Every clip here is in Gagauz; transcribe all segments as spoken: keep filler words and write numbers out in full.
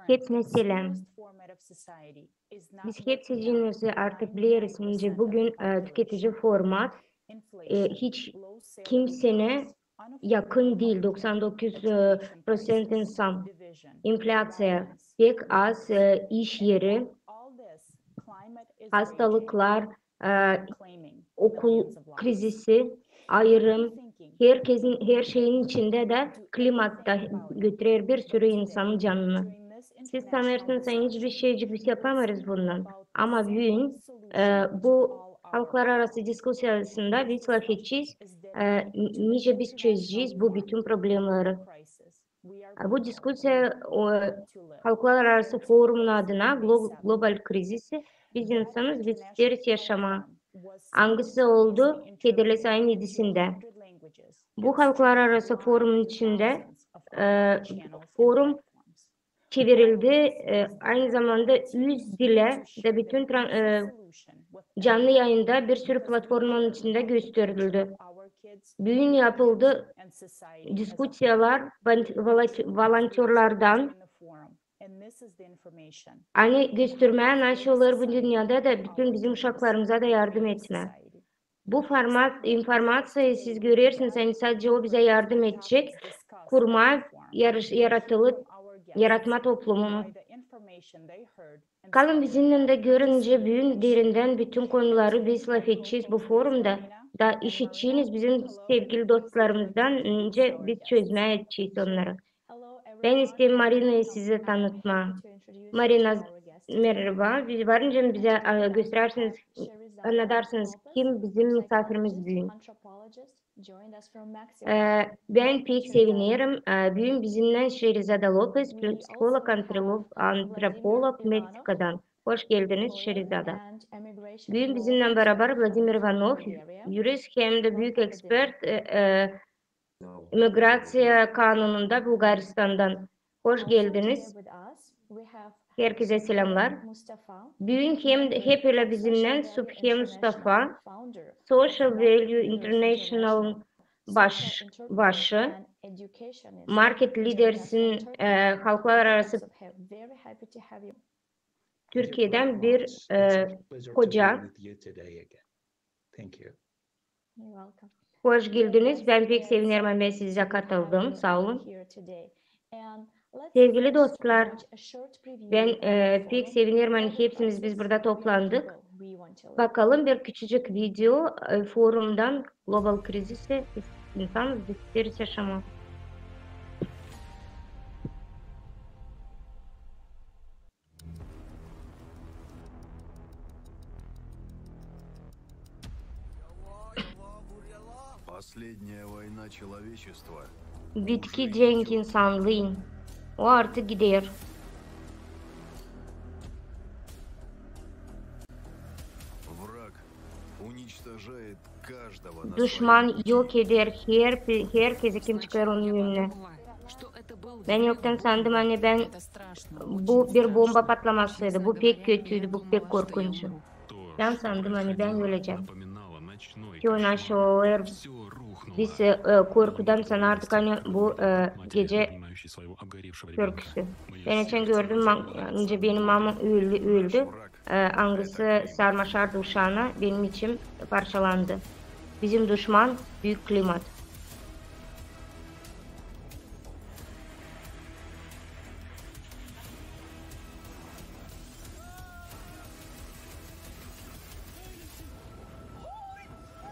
Hepsinä seläm. Biz hepsicinizi artık bileriz, nicä büün e, tüketici format e, hiç kimseyä yakın diil, doksan dokuz e, prosent insan. İnflyaţiya, pek az e, iş eri, hastalıklar, e, okul krizisi, ayırım, herkesin, her şeyin içindä dä klimat da götürer bir sürü insanın canını. Siz sanêrsınız, ani hiçbir şeycik biz yapamêêrız bundan. Ama büün e, bu halklararası diskusiyasında biz lafedecez, e, n- nicä biz çözecez bu bütün problemaları. E, Bu diskusiya o, halklararası forumun adına glo- global krizisi, biz insanız, biz isteeriz yaşamaa, angısı oldu kederli sayın edisindä. Bu halklararası forumun içindä e, forum çevirildi, e, aynı zamanda üz dilä da bütün tran- e, canlı yayında bir sürü platformanın içindä gösterildi. Büün yapıldı diskusiyalar van- volot- volontörlardan. Ani göstermää, nasıl olêr bu dünnedä da bütün bizim uşaklarımıza da yardım etmää. Bu format, informaţiyayı siz görersiniz, ani sadecä o bizä yardım edecek kurmaa, yarış- yaratılıp, yaratmaa toplumunu. Kalın bizimnän da görün, nicä büün derindän bütün konuları biz lafedecez bu forumda, da işideceniz bizim sevgili dostlarımızdan, nicä biz çözmää edecez onnarı. Bän isteerim Marinayı sizä tanıtmaa. Marina, meraba. Biz var nicä bizä e, gösterärsiniz, annadarsınız, kim bizim musaafirimiz büün. E, Bän pek sevinerim. E, Büün bizimnän Şerizada Lopez, psiholog, antropolog, antropolog Meksikadan. Hoş geldiniz, Şerizada. Büün bizimnän barabar Vladimir İvanov, yurist hem dä büük ekspert e, e, imigraţiya kanununda Bulgaristandan. Hoş geldiniz. Herkesä selämnär. Büün hem hep ölä bizimnän Subhi Mustafa, Social Value International'ın baş- başı, Market Leaders'in e, halklararası Türkiyedän bir e, koca. Hoş geldiniz. Bän pek sevinerim, ani sizä katıldım. Saa olun. Sevgili dostlar, bän e, pek sevinerim, ani hepsimiz biz burada toplandık. Bakalım bir küçücük video e, forumdan Global krizisi, insan isteeriz yaşamaa. Последняя война человечества. Bitki cenk insanlıın. O artık gider. Враг уничтожает каждого на своем пути. Duşman yok eder her, herkezi, kim çıkêr onun önünä. Bän yoktan sandım, ani bän bu bir bomba patlamasıydı. Bu pek kötüydü, bu pek korkunçtu. Bän sandım, ani bän ölecäm. Ki ona şoer biz e, korkudan sanardık, ani bu e, gecä körküsü. Bän açan gördüm, ma- nicä benim mamam öldü, öldü. E, angısı sarmaşardı uşaanı, benim içim parçalandı. Bizim duşman büük klimat.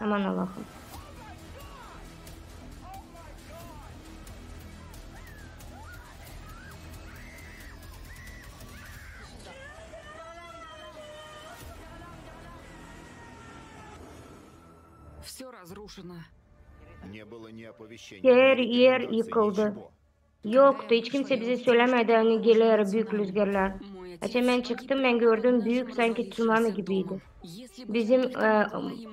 Aman Allahım. Всё разрушено. Her er yıkıldı. Yoktu, hiç kimsä bizä sölämedi, ani geler büük lüzgerlär. Açan bän çıktım, bän gördüm, büük, sanki tsunami gibiydi. Bizim e,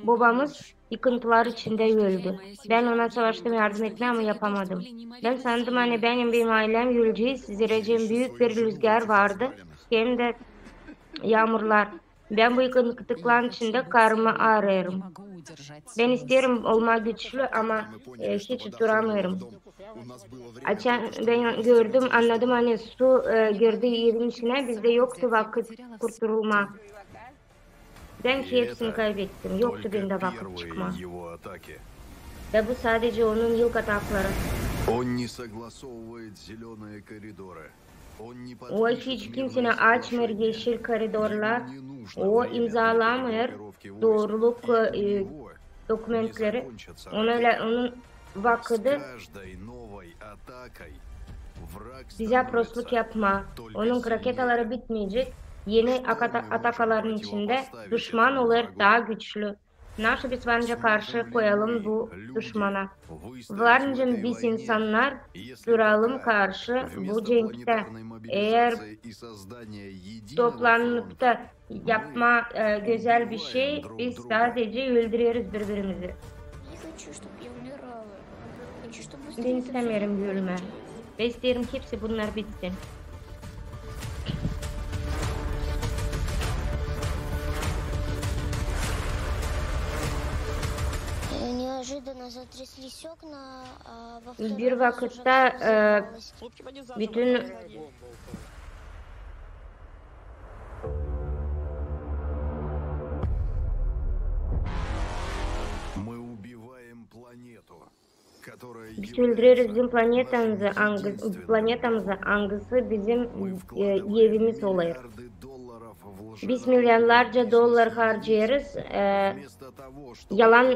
bobamız yıkıntılar içindä öldü. Bän ona savaştım yardım etmää, ama yapamadım. Bän sandım, ani bän hem benim aylem ölecez, zerä büük bir lüzgär vardı, hem dä yaamurlar. Bän bu yıkıntıların içindä karımı arêêrım. Bän isteerim olmaa güçlü, ama e, hiç duramêêrım. Açan bän gördüm, annadım, ani su e, girdi evin içinä, bizdä yoktu vakıt kurtulmaa. Bän hepsini kaybettim, yoktu bendä vakıt çıkmaa. Da bu sadecä onun ilk atakları. O hiç kimseyi açmêêr eşil koridorlar, o imzalamêêr dooruluk e, dokumentleri. Ona ölä onun vakıdı bizä prosluk yapmaa. Onun raketaları bitmeyecek. Eni akata- atakaların içindä duşman olêr taa güçlü. Naşı biz varınca karşı koyalım bu duşmana. Varınca biz insannar duralım karşı bu cenktä. Eer toplanıp da yapmaa e, gözäl bir şey, biz sadecä öldüreriz biri-birimizi. Bän istämeerim ölmää. Bän isteerim hepsi bunnar bitsin. Bir vakıtta e, bütün Biz öldüreriz bizim planetamızı, angısı bizim e, evimiz olêr. Biz milyarlarca dollar harcêêrız e, yalan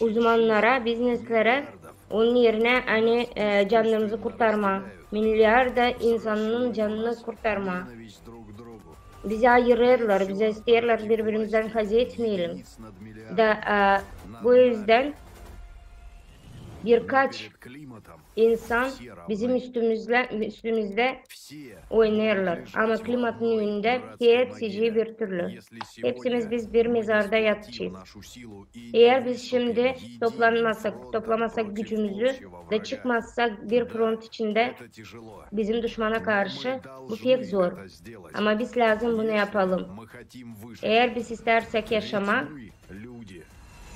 uzmannara, bizneslerä, onun erinä ani e, canımızı kurtarmaa, milyarda insanın canını kurtarmaa. Bizi ayırêrlar, bizä isteerlär biri-birimizdän haz etmeyelim. Da e, bu üzdän birkaç insan bizim üstümüzdä, üstümüzdä oynêêrlar. Ama klimatın önündä hepsicii bir türlü. Hepsimiz biz bir mezarda yatacez. Eer biz şindi toplanmasak, toplamasak gücümüzü da çıkmasak bir front içindä bizim duşmana karşı, bu pek zor. Ama biz lääzım bunu yapalım. Eer biz istärsäk yaşamaa,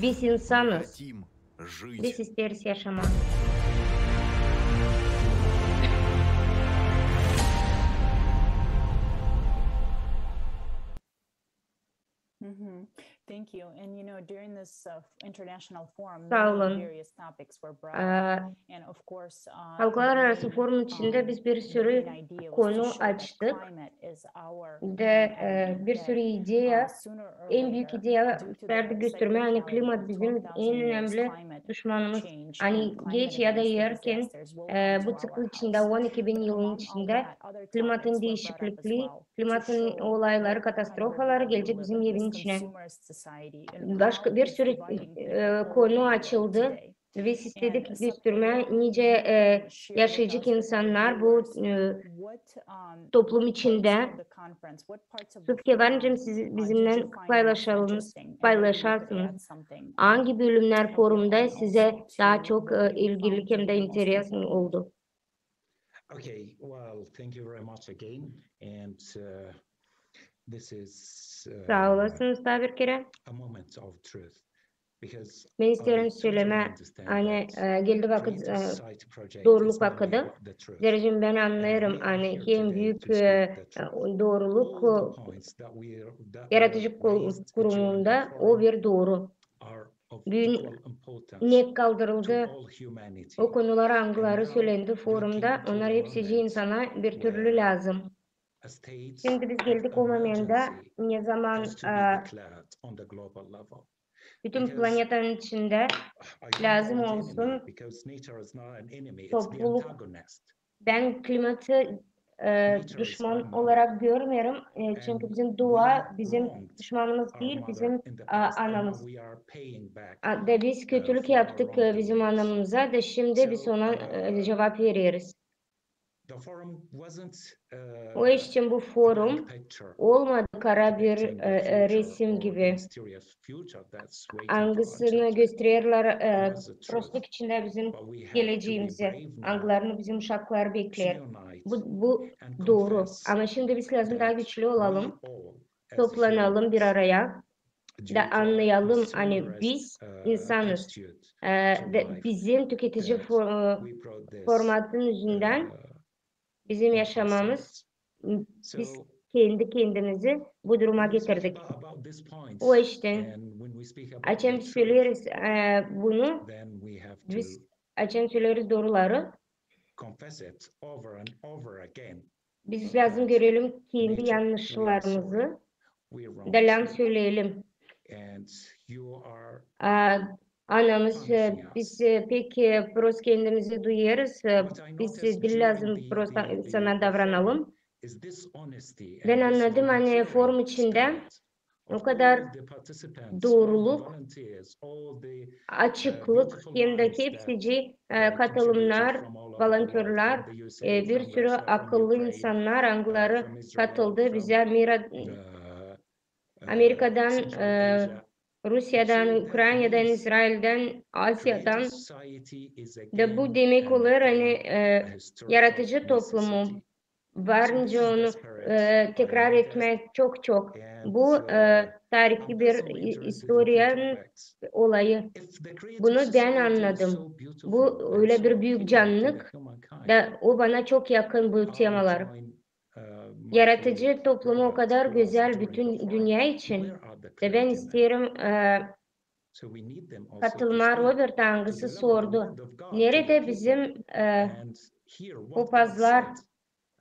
biz insanız. Biz isteeriz yaşamaa. Saa olun. Halklararası forumun içindä biz bir sürü konu açtık. Da e, bir sürü ideya, en büük ideya verdik göstermää, ani klimat bizim en önemli duşmanımız. Ani geç ya da erken e, bu ţıkıl içindä, on iki bin yılın içindä klimatın diişikliklii, klimatın olayları, katastrofaları gelecek bizim evin içinä. Başka bir sürü e, konu açıldı. Biz istedik göstermää, nicä e, yaşayacek insannar bu e, toplum içindä. Sutke, var nicä siz bizimnän paylaşarsınız, angı bölümnär forumda sizä taa çok e, ilgili hem dä interesno oldu? Saa olasınız taa bir kerä. Bän isteerim sölemää, ani e, geldi vakıt, e, dooruluk vakıdı. Zerä bän annêêrım, ani en büük e, dooruluk e, yaradıcı kurumunda o bir dooru. Büün ne kaldırıldı, o konular, angıları sölendi forumda, onnar hepsicii insana bir türlü lääzım. Şindi biz geldik o momenttä, ne zaman e, bütün planetanın içindä lääzım olsun topluluk. Bän klimatı e, duşman olarak görmeerim, e, çünkü bizim dua bizim duşmanımız diil, bizim a, anamız. A, da biz kötülük yaptık e, bizim anamıza, da şindi biz ona e, cuvap vereriz. O iş için bu forum olmadı kara bir e, e, resim gibi, angısını göstererlär e, prosluk içindä bizim geleceemizi, angılarını bizim uşaklar bekleer. Bu, bu dooru. Ama şindi biz lääzım taa güçlü olalım, toplanalım bir araya. da annayalım, ani biz insanız. E, da bizim tüketici for-, formatın üzündän bizim yaşamamız, biz kendi kendimizi bu duruma getirdik. O iştän, açan biz söleeriz, e, bunu, biz açan söleeriz dooruları, biz lääzım görelim kendi yannışlarımızı, da lääzım söleyelim. A, anamız, e, biz, e, pek, e, prost kendimizi duyêrız, e, biz, e, diil lääzım prost sana davranalım. Bän annadım, ani forum içindä o kadar dooruluk, açıklık, hem dä hepsicii, e, katılımnar, volontörlär, e, bir sürü akıllı insannar, angıları katıldı bizä Mira-, Amerikadan, e, Rusiyadan, Ukraynadan, İzraildän, Aziyadan. Da bu demek olêr, ani, e, yaratıcı toplumu var nicä onu, e, tekrar etmää çok-çok. Bu, e, tarihi bir i-, istoriyanın olayı. Bunu bän annadım. Bu ölä bir büük cannık, da o bana çok yakın bu temalar. Yaratıcı toplumu o kadar gözäl bütün dünnä için. Da bän isteerim, e, katılmaa Robert, angısı sordu, neredä bizim, e, popazlar,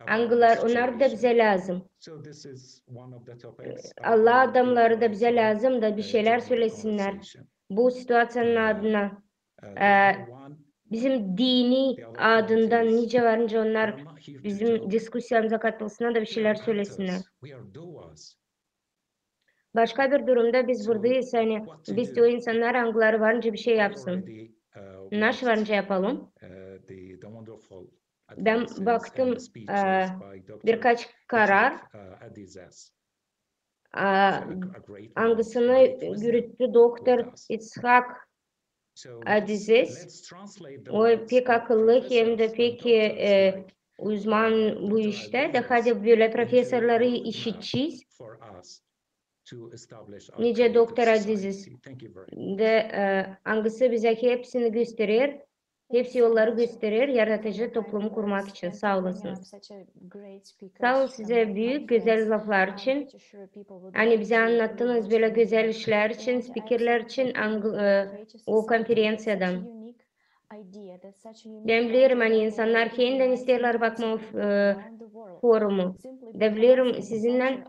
angılar, onnar da bizä lääzım. E, Allah adamnarı da bizä lääzım da bir şeylär sölesinnär bu situaţiyanın adına. E, bizim dini adından nicä var nicä onnar bizim diskusiyamıza katılsınnar da bir şeylär sölesinnär. Başka bir durumda biz buradayız, ani biz te o insannar, angıları var nicä bir şey yapsın. Naşı var nicä yapalım. Bän baktım, e, birkaç karar, a, angısını yürüttü doktor İtshak Adizes. O pek akıllı hem dä pek, e, uzman bu iştä. Da hadi bölä profesorları işidecez. Nicä doktor Adizes. Da, e, angısı bizä hepsini gösterer, hepsi yolları gösterer yaratıcı toplumu kurmak için. Saa olasınız. Saa olun sizä büük gözäl laflar için. Ani bizä annattınız bölä gözäl işlär için, spikerlär için, ang-, e, o konferenţiyadan. Bän bilerim, ani insannar kendän isteerlär bakmaa, e, forumu. Da bilerim, sizinnän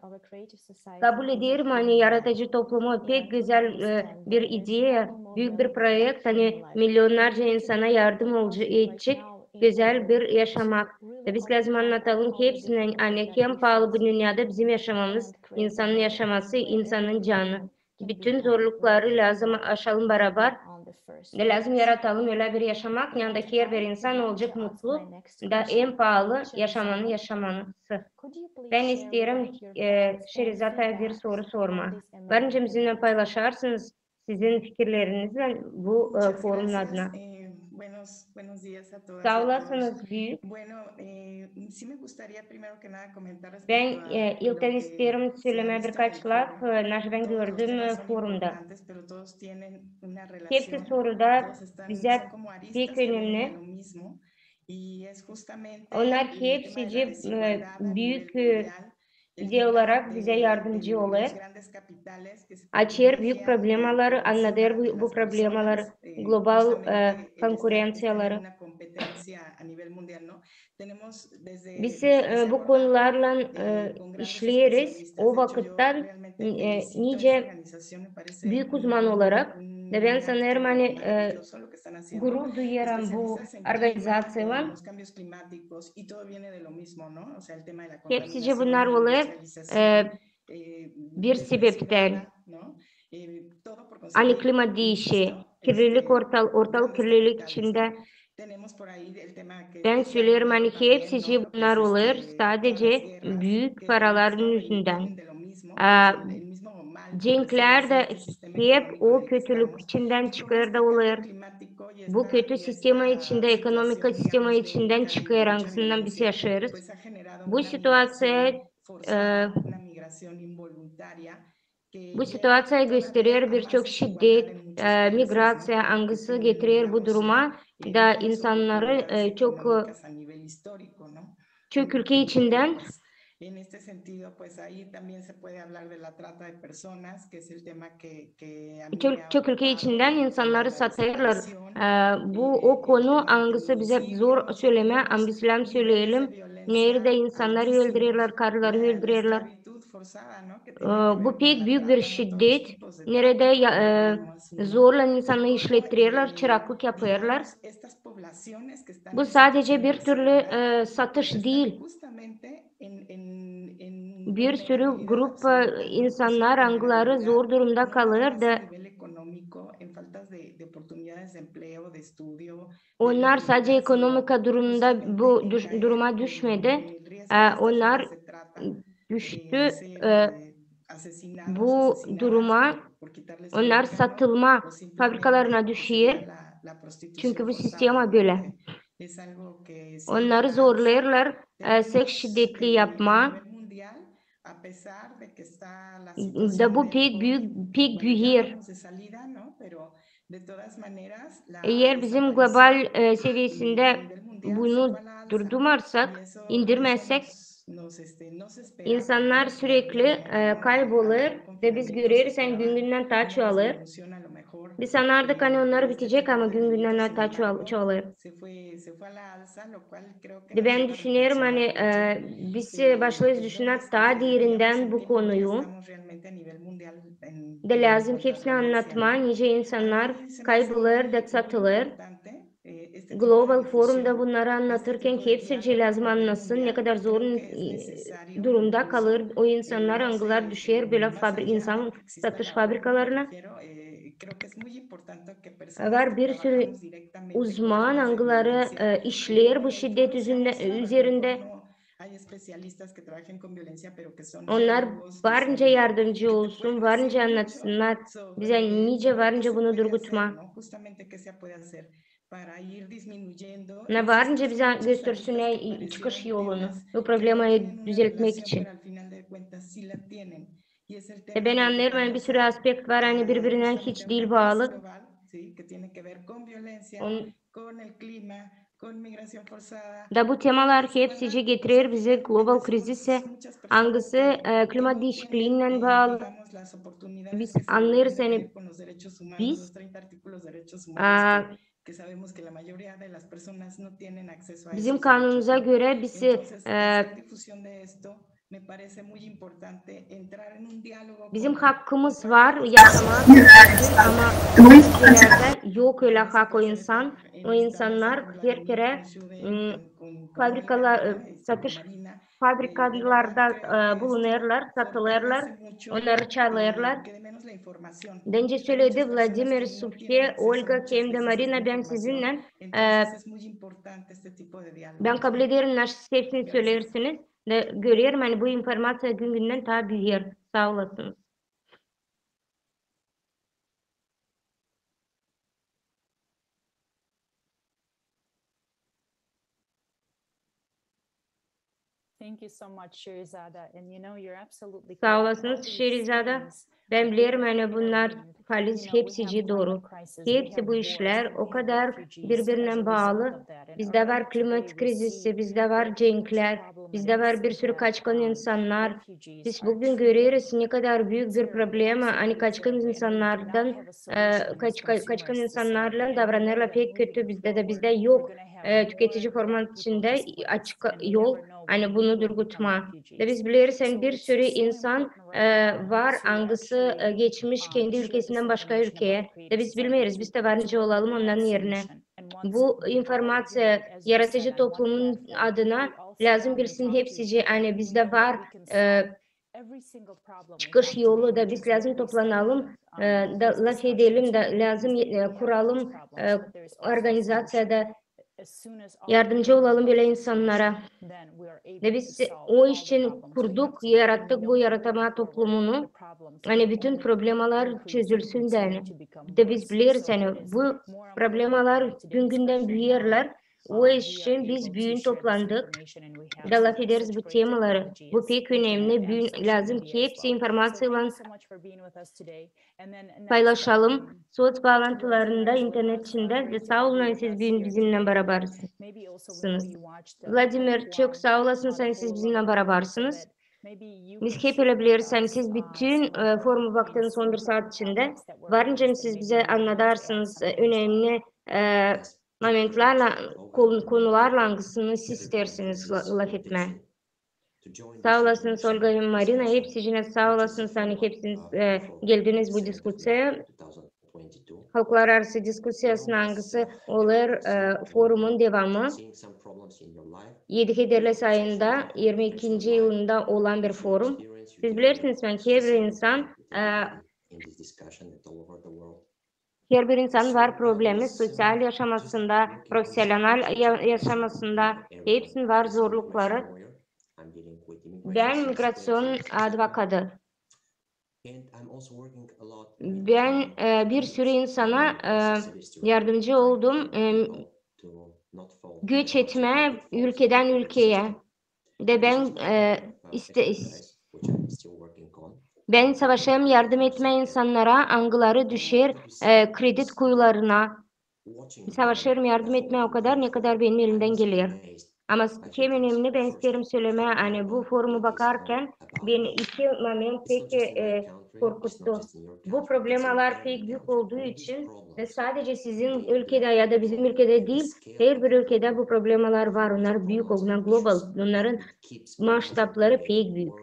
kabul ederim, ani yaratıcı toplumu pek gözäl, e, bir ideya, büük bir proekt, ani milyonnarca insana yardım olca-, edecek gözäl bir yaşamak. Da biz lääzım annatalım hepsinä, ani hem paalı bu dünnedä bizim yaşamamız, insanın yaşaması, insanın canı. Bütün zorlukları lääzım aşalım barabar. Da lääzım yaratalım ölä bir yaşamak, neredä herbir insan olacek mutlu, da en paalı yaşamanın yaşaması. Bän isteerim, e, Şerizata bir soru sormaa. Var nicä bizimnän paylaşarsınız sizin fikirleriniznän bu, e, forumun adına. Saa olasınız büük. Bän, e, ilktän isteerim sölemää birkaç laf, e, naşı bän gördüm, e, forumda. Hepsi soruda bizä pek önemli. Onnar hepsicii, e, büük, e, ideya olarak bizä yardımcı olêr. Açêr büük problemaları, annadêr bu, bu problemaları, global, e, konkurenţiyaları. Biz, e, bu konularlan, e, işleeriz o vakıttan, e, nicä büük uzman olarak. Da bän sanêrım, ani, e, gurur duyêrım bu organizaţiyalan. Hepsicii bunnar olêr, e, bir sebeptän. Ani klimat diişer, kirlilik ortal-, ortalıq kirlilik içindä. Bän söleerim, ani hepsicii bunnar olêr sadecä büük paraların üzündän. A, cenklär dä hep o kötülük içindän çıkêr da olêr. Bu kötü sistema içindä, ekonomika sistema içindän çıkêr, angısından biz yaşêêrız. Bu situaţiya, e, Bu situaţiya gösterer bir çok şiddet, e, migraţiya, angısı getirer bu duruma da insannarı, e, çok, e, çok ülke içindän çok, çok ülke içindän insannarı satêrlar. E, bu o konu, angısı bizä zor sölemää, ama biz lääzım söleyelim. Neredä insannarı öldürerlär, karıları öldürerlär. E, bu pek büük bir şiddet. Neredä ya, e, zorlan insannarı işlettirerlär, çıraklık yapêrlar. Bu sadece bir türlü, e, satış diil. Bir sürü grupa insannar, angıları zor durumda kalêr da onnar sadece ekonomika durumunda bu düş-, duruma düşmedi. E, onnar düştü, e, bu duruma, onnar satılma fabrikalarına düşer. Çünkü bu sistema bölä. Onnarı zorlêêrlar, e, seks şiddetli yapmaa. Da bu pek büük, pek büyer. Eer bizim global, e, seviyesindä bunu durdurmarsak, indirmärsek, insannar sürekli, e, kaybolêr da biz göreriz, ani gün-gündän taa çoğalêr. Biz sanardık, ani onnar bitecek, ama gün-gündän taa çoğal-, çoğalêr. Da bän düşünerim, ani, e, biz, e, başlêêrız düşünmää taa derindän bu konuyu. Da lääzım hepsinä annatmaa, nicä insannar kaybolêr da satılêr. Global forumda bunnarı annadêrkän hepsicii lääzım annatsın, ne kadar zor, e, durumda kalêr o insannar, angılar düşer bölä fabri-, insan satış fabrikalarına. Var bir sürü uzman, angıları, e, işleer bu şiddet üzündä, üzerindä. Onnar varınca yardımcı olsun, varınca annatsınnar bizä, nicä varınca bunu durgutmaa. Ne varınca bizä göstersün çıkış yolunu bu problemayı düzeltmäk için. E, bän annêêrım, ani bir sürü aspekt var, ani biri-birindän hiç diil baalı. Da bu temalar hepsicii getirer bizi global krizisä, angısı, e, klimat diişikliindän baalı. Biz annêêrız, ani biz, a, bizim kanunumuza görä biz, e, bizim hakkımız var yaşamaa, ama ülkelerdä yok ölä hak o insan. O insannar her kerä, m, fabrikala-, e, satış fabrikalarda, e, bulunêrlar, satılêrlar, onnarı çalêrlar. Dä öncä söledi Vladimir, Sufke, Olga hem dä Marina, bän sizinnän, e, bän kabul ederim, ani siz hepsini söleersiniz. Da görerim, ani bu informaţiya gün-gündän taa büyer. Saa olasınız. Saa olasınız, Şerizada. Bän bilerim, ani bunnar halis hepsicii dooru. Hepsi bu işlär o kadar biri-birindän baalı. Bizdä var klimat krizisi, bizdä var cenklär, bizdä var bir sürü kaçkın insannar. Biz büün göreriz, ne kadar büük bir problema, ani kaçkın insannardan, e, kaç-, ka-, kaçkın insannarlan davranêrlar pek kötü bizdä dä, bizdä yok, e, tüketici format içindä açık yol, ani bunu durgutmaa. Da biz bileriz, ani bir sürü insan, e, var, angısı, e, geçmiş kendi ülkesindän başka ülkeyä. Da biz bilmeeriz, biz dä var nicä olalım onnarın erinä. Bu informaţiya yaradıcı toplumun adına lääzım bilsin hepsicii, ani bizdä var, e, çıkış yolu da biz lääzım toplanalım, e, da lafedelim da lääzım, e, kuralım, e, organizaţiya da yardımcı olalım bölä insannara. Da biz o için kurduk, yarattık bu yaratmaa toplumunu, ani bütün problemalar çözülsün dä, ani. Da biz bileriz, ani bu problemalar gün-gündän büyerlär. O iş için biz büün toplandık da lafederiz bu temaları. Bu pek önemli. Büün lääzım ki hepsi informaţiyaylan paylaşalım soţ baalantılarında, internet içindä. Da saa olun, ani siz büün bizimnän barabarsınız. Vladimir, çok saa olasınız, ani siz bizimnän barabarsınız. Biz hep ölä bileriz, ani siz bütün, e, forumu baktınız on bir saat içindä. Var nicä siz bizä annadarsınız, e, önemli, e, momentlär, kon-, konular, angısını siz isteersiniz la-, lafetmää. Saa olasınız, Olga hem Marina, hepsiciniz saa olasınız, ani hepsiniz, e, geldiniz bu diskuţiyaya. Halklararası diskusiyasına, angısı olêr, e, forumun devamı. Edi Hederlä sayında, irmi ikinci yılında olan bir forum. Siz bilersiniz, ani herbir insan, e, herbir insan var problemi soţial yaşamasında, profesional ya-, yaşamasında, hepsinin var zorlukları. Bän migraţion advokatı. Bän, e, bir sürü insana, e, yardımcı oldum, e, göç etmää ülkedän ülkeyä. Da bän, e, iste-, is-, bän savaşêrım yardım etmää insannara, angıları düşer, e, kredit kuyularına. Savaşêrım yardım etmää o kadar, ne kadar benim elimdän geler. Ama s-, hem önemli, bän isteerim sölemää, ani bu forumu bakarkan beni iki moment pek, e, korkuttu. Bu problemalar pek büük olduu için, da sadece sizin ülkedä ya da bizim ülkedä diil, herbir ülkedä bu problemalar var. Onnar büük, onnar global, onnarın maştabları pek büük.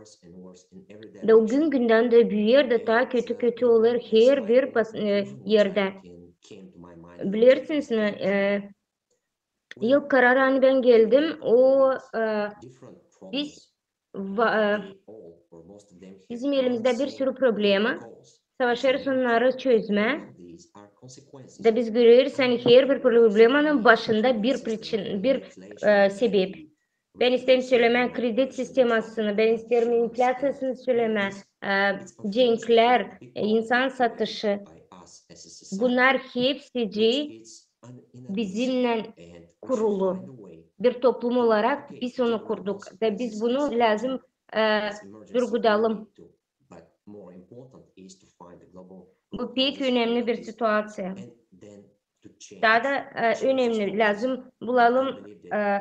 Da o gün-gündän dä büüyer, da taa kötü-kötü olêr herbir pas-, e, erdä. Bilersiniz mi, e, ilk karar, ani bän geldim, o, e, biz va-, e, bizim elimizdä bir sürü problema, savaşêrız onnarı çözmää. Da biz göreriz, ani herbir problemanın başında bir priçin, bir, e, sebep. Bän isteerim sölemää kredit sistemasını, bän isteerim inflyaţiyasını sölemää, e, cenklär, e, insan satışı. Bunnar hepsicii bizimnän kurulu. Bir toplum olarak biz onu kurduk. Da biz bunu lääzım, e, durgudalım. Bu pek önemli bir situaţiya. Taa da, e, önemli, lääzım bulalım, e,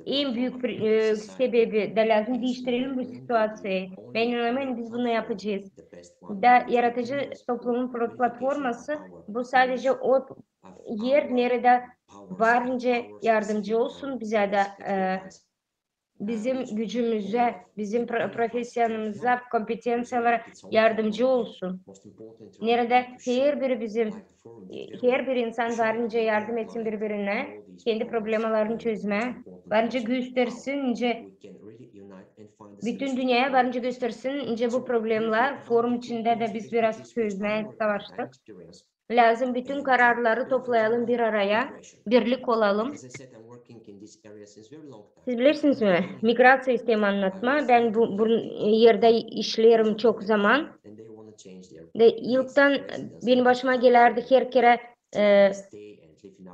en büük, e, sebebi, da lääzım diiştirelim bu situaţiyayı. Bän inanêrım, biz bunu yapacez. Da yaratıcı toplumun pl-, platforması, bu sadece o er, neredä var nicä yardımcı olsun bizä da, e, bizim gücümüzä, bizim pro-, profesiyamıza, kompetenciyalara yardımcı olsun. Neredä herbiri bizim, herbir insan var nicä yardım etsin biri-birinä, kendi problemalarını çözmää, var nicä göstersin, nicä bütün dünyaya var nicä göstersin, nicä bu problemalar forum içindä dä biz biraz çözmää savaştık. Lääzım bütün kararları toplayalım bir araya, birlik olalım. Siz bilersiniz mi, migraţiya isteerim annatmaa. Bän bu, bu erdä işleerim çok zaman. Da ilktän benim başıma gelärdi her kerä, e,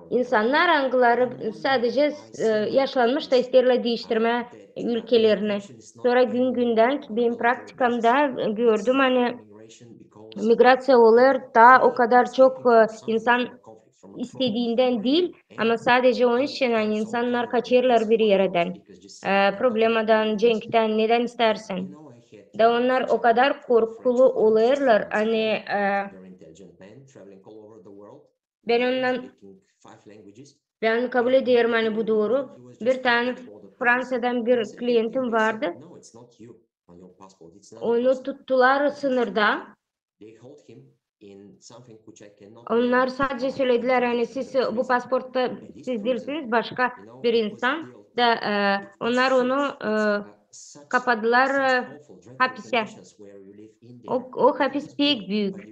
insannar, angıları sadece, e, yaşlanmış da isteerlär diiştirmää ülkelerini. Sora gün-gündän benim praktikamda gördüm, ani migraţiya olêr taa o kadar çok, e, insan istediindän diil, ama sadece onun için, ani insannar kaçêrlar bir erädän, e, problemadan, cenktän, nedän istärsän. Da onnar o kadar korkulu olêrlar, ani, e, bän ondan, bän kabul ederim, ani bu dooru. Bir tanä Franţadan bir klientim vardı. Onu tuttular sınırda. Onnar sadece söledilär, ani siz, bu pasportta siz diilsiniz, başka bir insan. Da, e, onnar onu, e, kapadılar, e, hapisä. O, o hapis pek büük.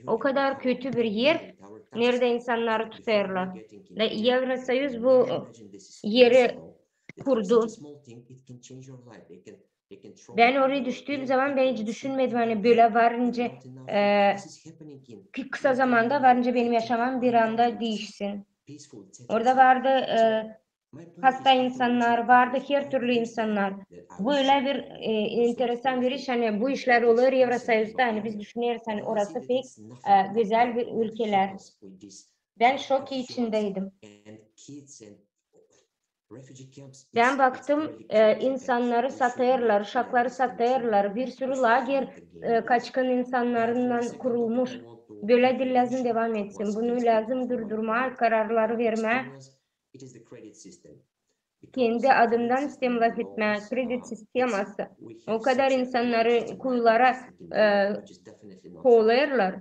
O kadar kötü bir er, neredä insannarı tutêrlar. Da Evrosoyuz bu, e, eri kurdu. Bän oraya düştüüm zaman bän hiç düşünmedim, ani bölä var nicä, e, kı-, kısa zamanda var nicä benim yaşamam bir anda diişsin. Orada vardı e, hasta insannar, vardı her türlü insannar. Bu ölä bir e, enteresan bir iş, ani bu işlär olêr Evrosoyuzda, ani biz düşüneriz, ani orası pek e, gözäl bir ülkelär. Bän şok içindeydim. Bän baktım, e, insannarı satêrlar, uşakları satêrlar, bir sürü lager e, kaçkın insannarınnan kurulmuş. Bölä diil lääzım devam etsin. Bunu lääzım durdurmaa, kararları vermää. Kendi adımdan isteerim lafetmää, kredit sisteması. O kadar insannarı kuyulara e, kovalêrlar.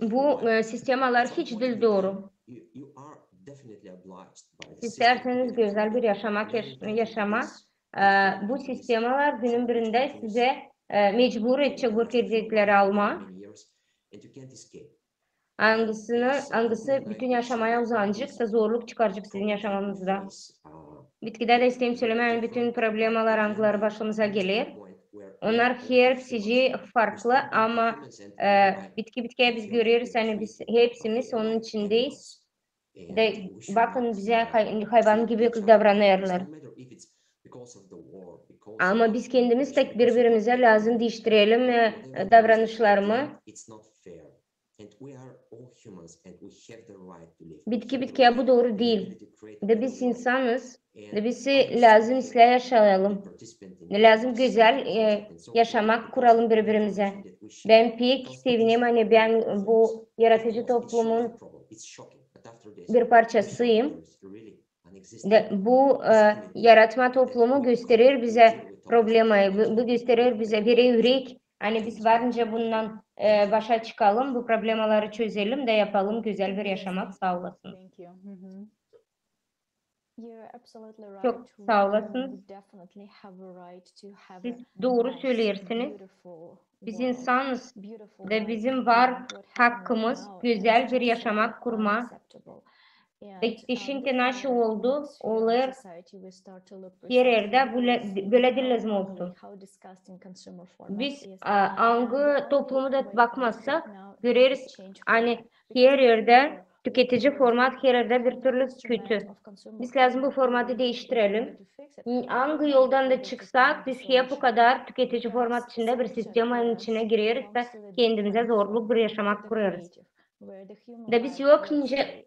Bu e, sistemalar hiç diil dooru. İstärseniz gözäl bir yaşamak yaş- yaşamaa, e, bu sistemalar günün birindä sizä e, mecbur edecek bu kreditleri almaa. Angısını, angısı bütün yaşamaya uzanacek da zorluk çıkaracek sizin yaşamanızda. Bitkidä dä isteerim sölemää, ani bütün problemalar, angıları başımıza geler, onnar hepsicii farklı, ama e, bitki bitkiyä biz göreriz, ani biz hepsimiz onun içindeyiz. Da bakın, bizä hay- hayvan gibi davranêrlar. Ama biz kendimiz dä biri-birimizä lääzım diiştirelim e, davranışlarımı. Bitki bitkiyä bu dooru diil. Da biz insanız, da biz lääzım islää yaşayalım. Da lääzım gözäl e, yaşamak kuralım biri-birimizä. Bän pek sevinerim, ani bän bu yaratıcı toplumun bir parçasıyım. Da bu e, yaratma toplumu gösterer bizä problemayı, bu, bu gösterer bizä, verer ürek, ani biz varınca bundan e, başa çıkalım, bu problemaları çözelim da yapalım gözäl bir yaşamak. Saa olasın. Çok saa olasın. Siz dooru söleersiniz. Biz insanız da bizim var hakkımız gözäl bir yaşamak kurmaa. Da işin te naşı oldu, olêr her erdä bölä, bölä diil lääzım olsun. Biz a, angı toplumu da bakmasak, göreriz, ani her erdä tüketici format her erdä bir türlü kötü. Biz lääzım bu formatı diiştirelim. Angı yoldan da çıksak, biz hep o kadar tüketici format içindä bir sistemanın içinä gireriz da kendimizä zorluk bir yaşamak kurêrız. Da biz yok nicä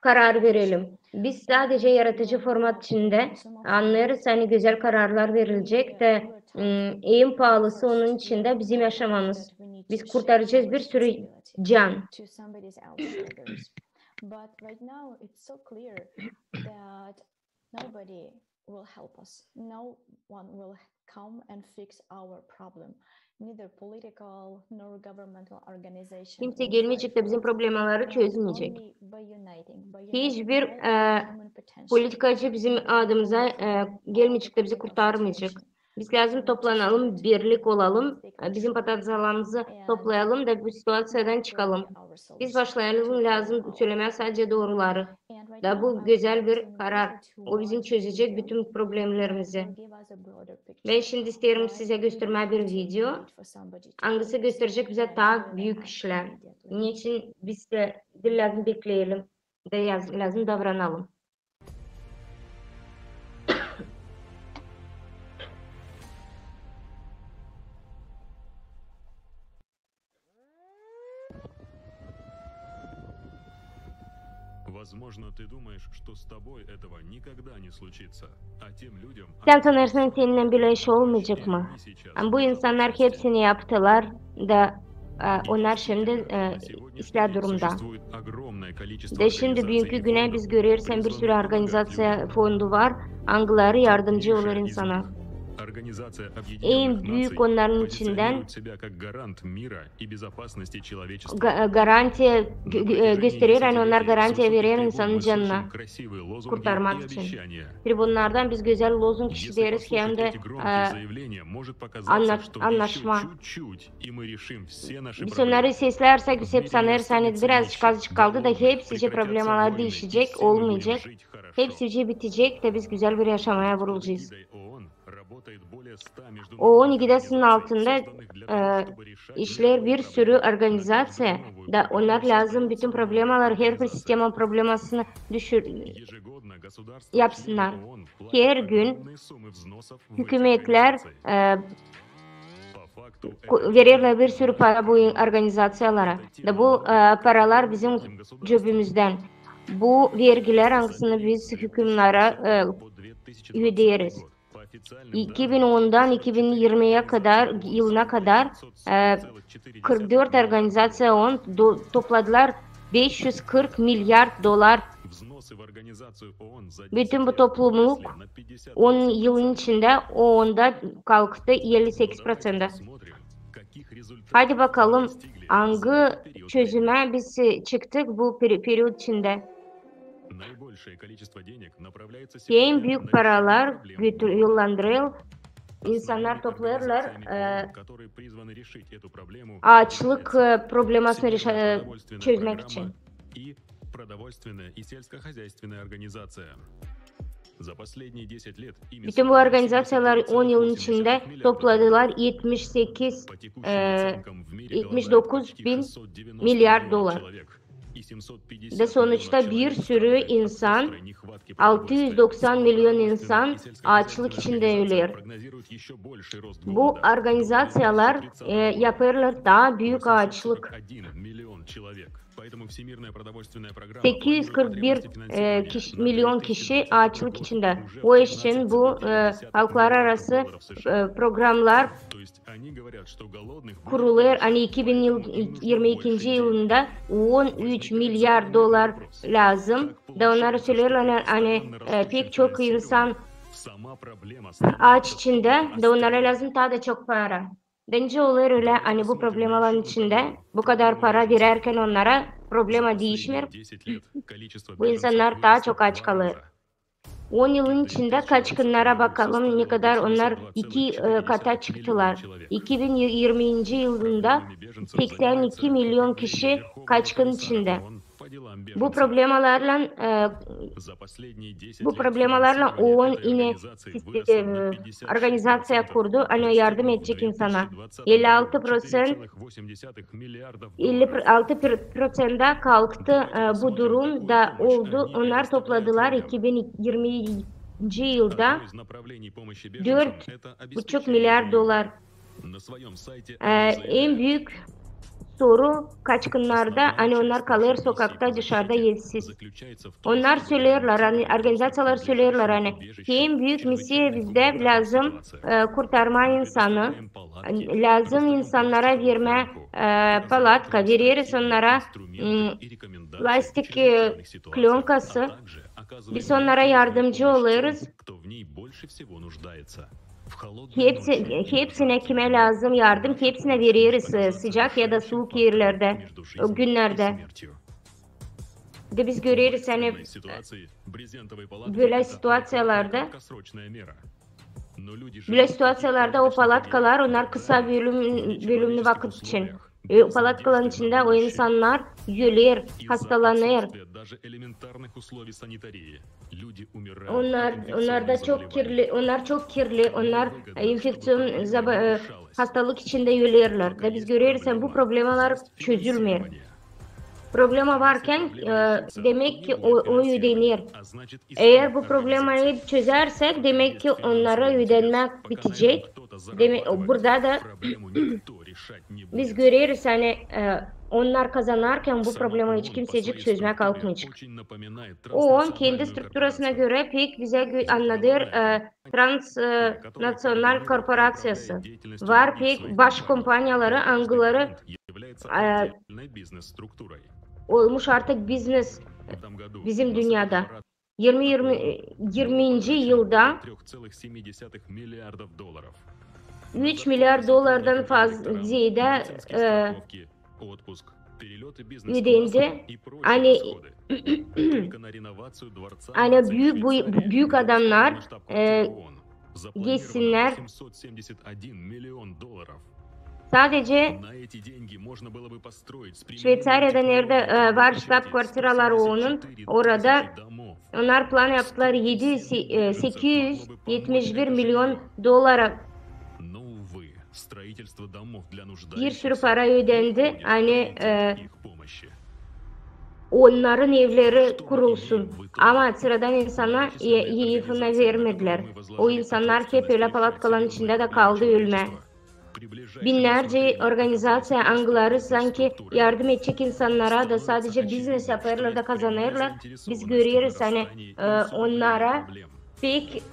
karar verelim. Biz sadece yaratıcı format içindä annêêrız, ani gözäl kararlar verilecek da m, en paalısı onun içindä bizim yaşamamız. Biz kurtaracez bir sürü can. But right now it's so clear that nobody will help us. No one will come and fix our problem. Neither political nor governmental organization. Kimse gelmeyecek da bizim problemaları çözmeyecek. Hiçbir e, politikacı bizim adımıza e, gelmeyecek da bizi kurtarmayacek. Biz lääzım toplanalım, birlik olalım, e, bizim potenţialımızı toplayalım da bu situaţiyadan çıkalım. Biz başlayalım lääzım sölemää sadece dooruları. Da bu gözäl bir karar. O bizim çözecek bütün problemlerimizi. Bän şindi isteerim sizä göstermää bir video, angısı gösterecek bizä taa büük işlär. Neçin biz dä diil lääzım bekleyelim da lääzım davranalım. Возможно, ты думаешь, что с тобой этого никогда не случится. А тем людям... Sän sanêrsın, seninnän bölä iş olmayacek mı? Ama bu insannar hepsini yaptılar da e, onnar şindi e, islää durumda. Da şindi büünkü günä biz göreriz, ani bir sürü organizaţiya, fondu var, angıları yardımcı olêr insana. En büük onnarın içindän ga- garantiya gö- gö- e, gösterer, ani onnar garantiya verer insanın canına kurtarmak için. Tribunlardan biz gözäl lozung işideriz, hem dä e, anna- annaşma. Biz onnarı seslärsek, biz hep sanêrız, ani birazcık, azıcık kaldı da hepsicii problemalar diişecek, olmayacek. Hepsicii bitecek da biz gözäl bir yaşamaya vurulacez. OON ikidesinin altında e, işleer bir sürü organizaţiya da onnar lääzım bütün problemalar, her bir sistema problemasını düşür, yapsınnar. Her gün hükümetlär e, ko- vererlär bir sürü para bu organizaţiyalara. Da bu e, paralar bizim cöbümüzdän. Bu vergilär, angısını biz hükümnara e, ödeeriz. İki bin ondan iki bin irmiye kadar, yılına kadar e, kırk dört organizaţiya OON do- topladılar beş üz kırk milyard dolar. Bütün bu toplumluk on yılın içindä OONda kalktı elli sekiz proţentä. Hadi bakalım, angı çözümä biz e, çıktık bu peri- periyod içindä. En büük paralar götür- yollandırıl, insannar toplêêrlar e, aaçlık e, problemasını reşa- e, çözmäk için. Bütün bu organizaţiyalar on yılın içindä topladılar etmiş sekiz, e, etmiş dokuz bin milyard dolar. Da sonuçta bir sürü insan, altı üz doksan milyon insan aaçlık içindä öler. Bu organizaţiyalar e, yapêrlar taa büük aaçlık. Sekiz üz kırk bir e, kişi, milyon kişi aaçlık içindä. O için bu e, halklararası e, programlar kurulêr, ani iki bin irmi ikinci yılında on üç milyard dolar lääzım. Da onnar söleerlär, ani e, pek çok insan aaç içindä, da onnara lääzım taa da çok para. Bence olêr ölä, ani bu problemaların içindä bu kadar para verärkän onnara, problema diişmeer. Bu insannar taa çok aaç kalêr. On yılın içindä kaçkınnara bakalım, ne kadar onnar iki e, kata çıktılar. İki bin irminci yılında seksen iki milyon kişi kaçkın içindä. Bu problemalarlan e, bu problemalarlan OON inä e, organizaţiya kurdu, ani yardım edecek insana. Elli altı proţent, elli altı proţentä kalktı e, bu durum da oldu. Onnar topladılar iki bin irminci yılda dört buçuk milyard dolar. E, en büük soru kaçkınnarda, ani onnar kalêr sokakta, dışarda, evsiz. Onnar söleerlär, ani organizaţiyalar söleerlär, ani en büük misiya bizdä lääzım e, kurtarmaa insanı, lääzım insannara vermää e, palatka, vereriz onnara m, plastik e, plönkası. Biz onnara yardımcı olêrız. Hepsi, hepsinä kimä lääzım yardım, hepsinä vereriz e, sıcak ya da suuk erlerdä, e, günnerdä. Da biz göreriz, ani bölä situaţiyalarda, bölä situaţiyalarda o palatkalar, onnar kısa bölüm, bölümnü vakıt için. E, o palatkaların içindä o insannar öler, hastalanêr. Onnar, onnar da çok kirli, onnar çok kirli, onnar e, enfekţion zaba- e, hastalık içindä ölerlär. Da biz göreriz, ani bu problemalar çözülmeer. Problema varkan e, demäk ki o, o ödener. Eer bu problemayı çözärsäk, demäk ki onnara ödenmäk bitecek. Demäk, burada da biz göreriz, ani e, onnar kazanarkan bu problemayı hiç kimsecik çözmää kalkmayacek. OON kendi strukturasına görä pek bizä gö- annadêr e, transnaţional korporaţiyası. Var pek baş kompaniyaları, angıları e, olmuş artık biznes bizim dünnedä. Irmi, irmi, irminci yılda üç milyard dolardan fazla zeedä e, ödendi. Ani, ani büük, bu, büük adamnar e, geçsinnär. Sadece Şveyţariyada, neredä e, var ştab-kvartiralar OONun, orada onnar plan yaptılar edi üz, e, sekiz üz etmiş bir milyon dolara Bir sürü para ödendi, ani e, onnarın evleri kurulsun. Ama sıradan insana e, yefına vermedilär. O insannar hep ölä palatkaların içindä dä kaldı ölmää. Binnärcä organizaţiya, angıları sanki yardım edecek insannara da sadece biznes yapêrlar da kazanêrlar. Biz göreriz, ani e, onnara pek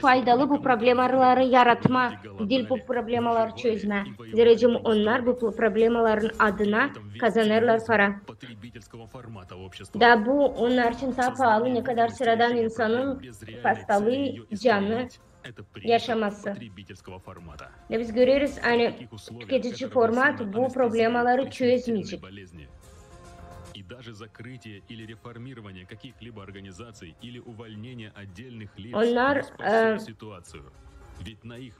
faydalı bu problemaları yaratmaa, diil bu problemaları çözmää. Zerä onnar bu problemaların adına kazanêrlar para. Da bu onnar için taa paalı, ne kadar sıradan insanın hastalıı, canı yaşaması. Da biz göreriz, ani tüketici format bu problemaları çözmeyecek. Onnar, e,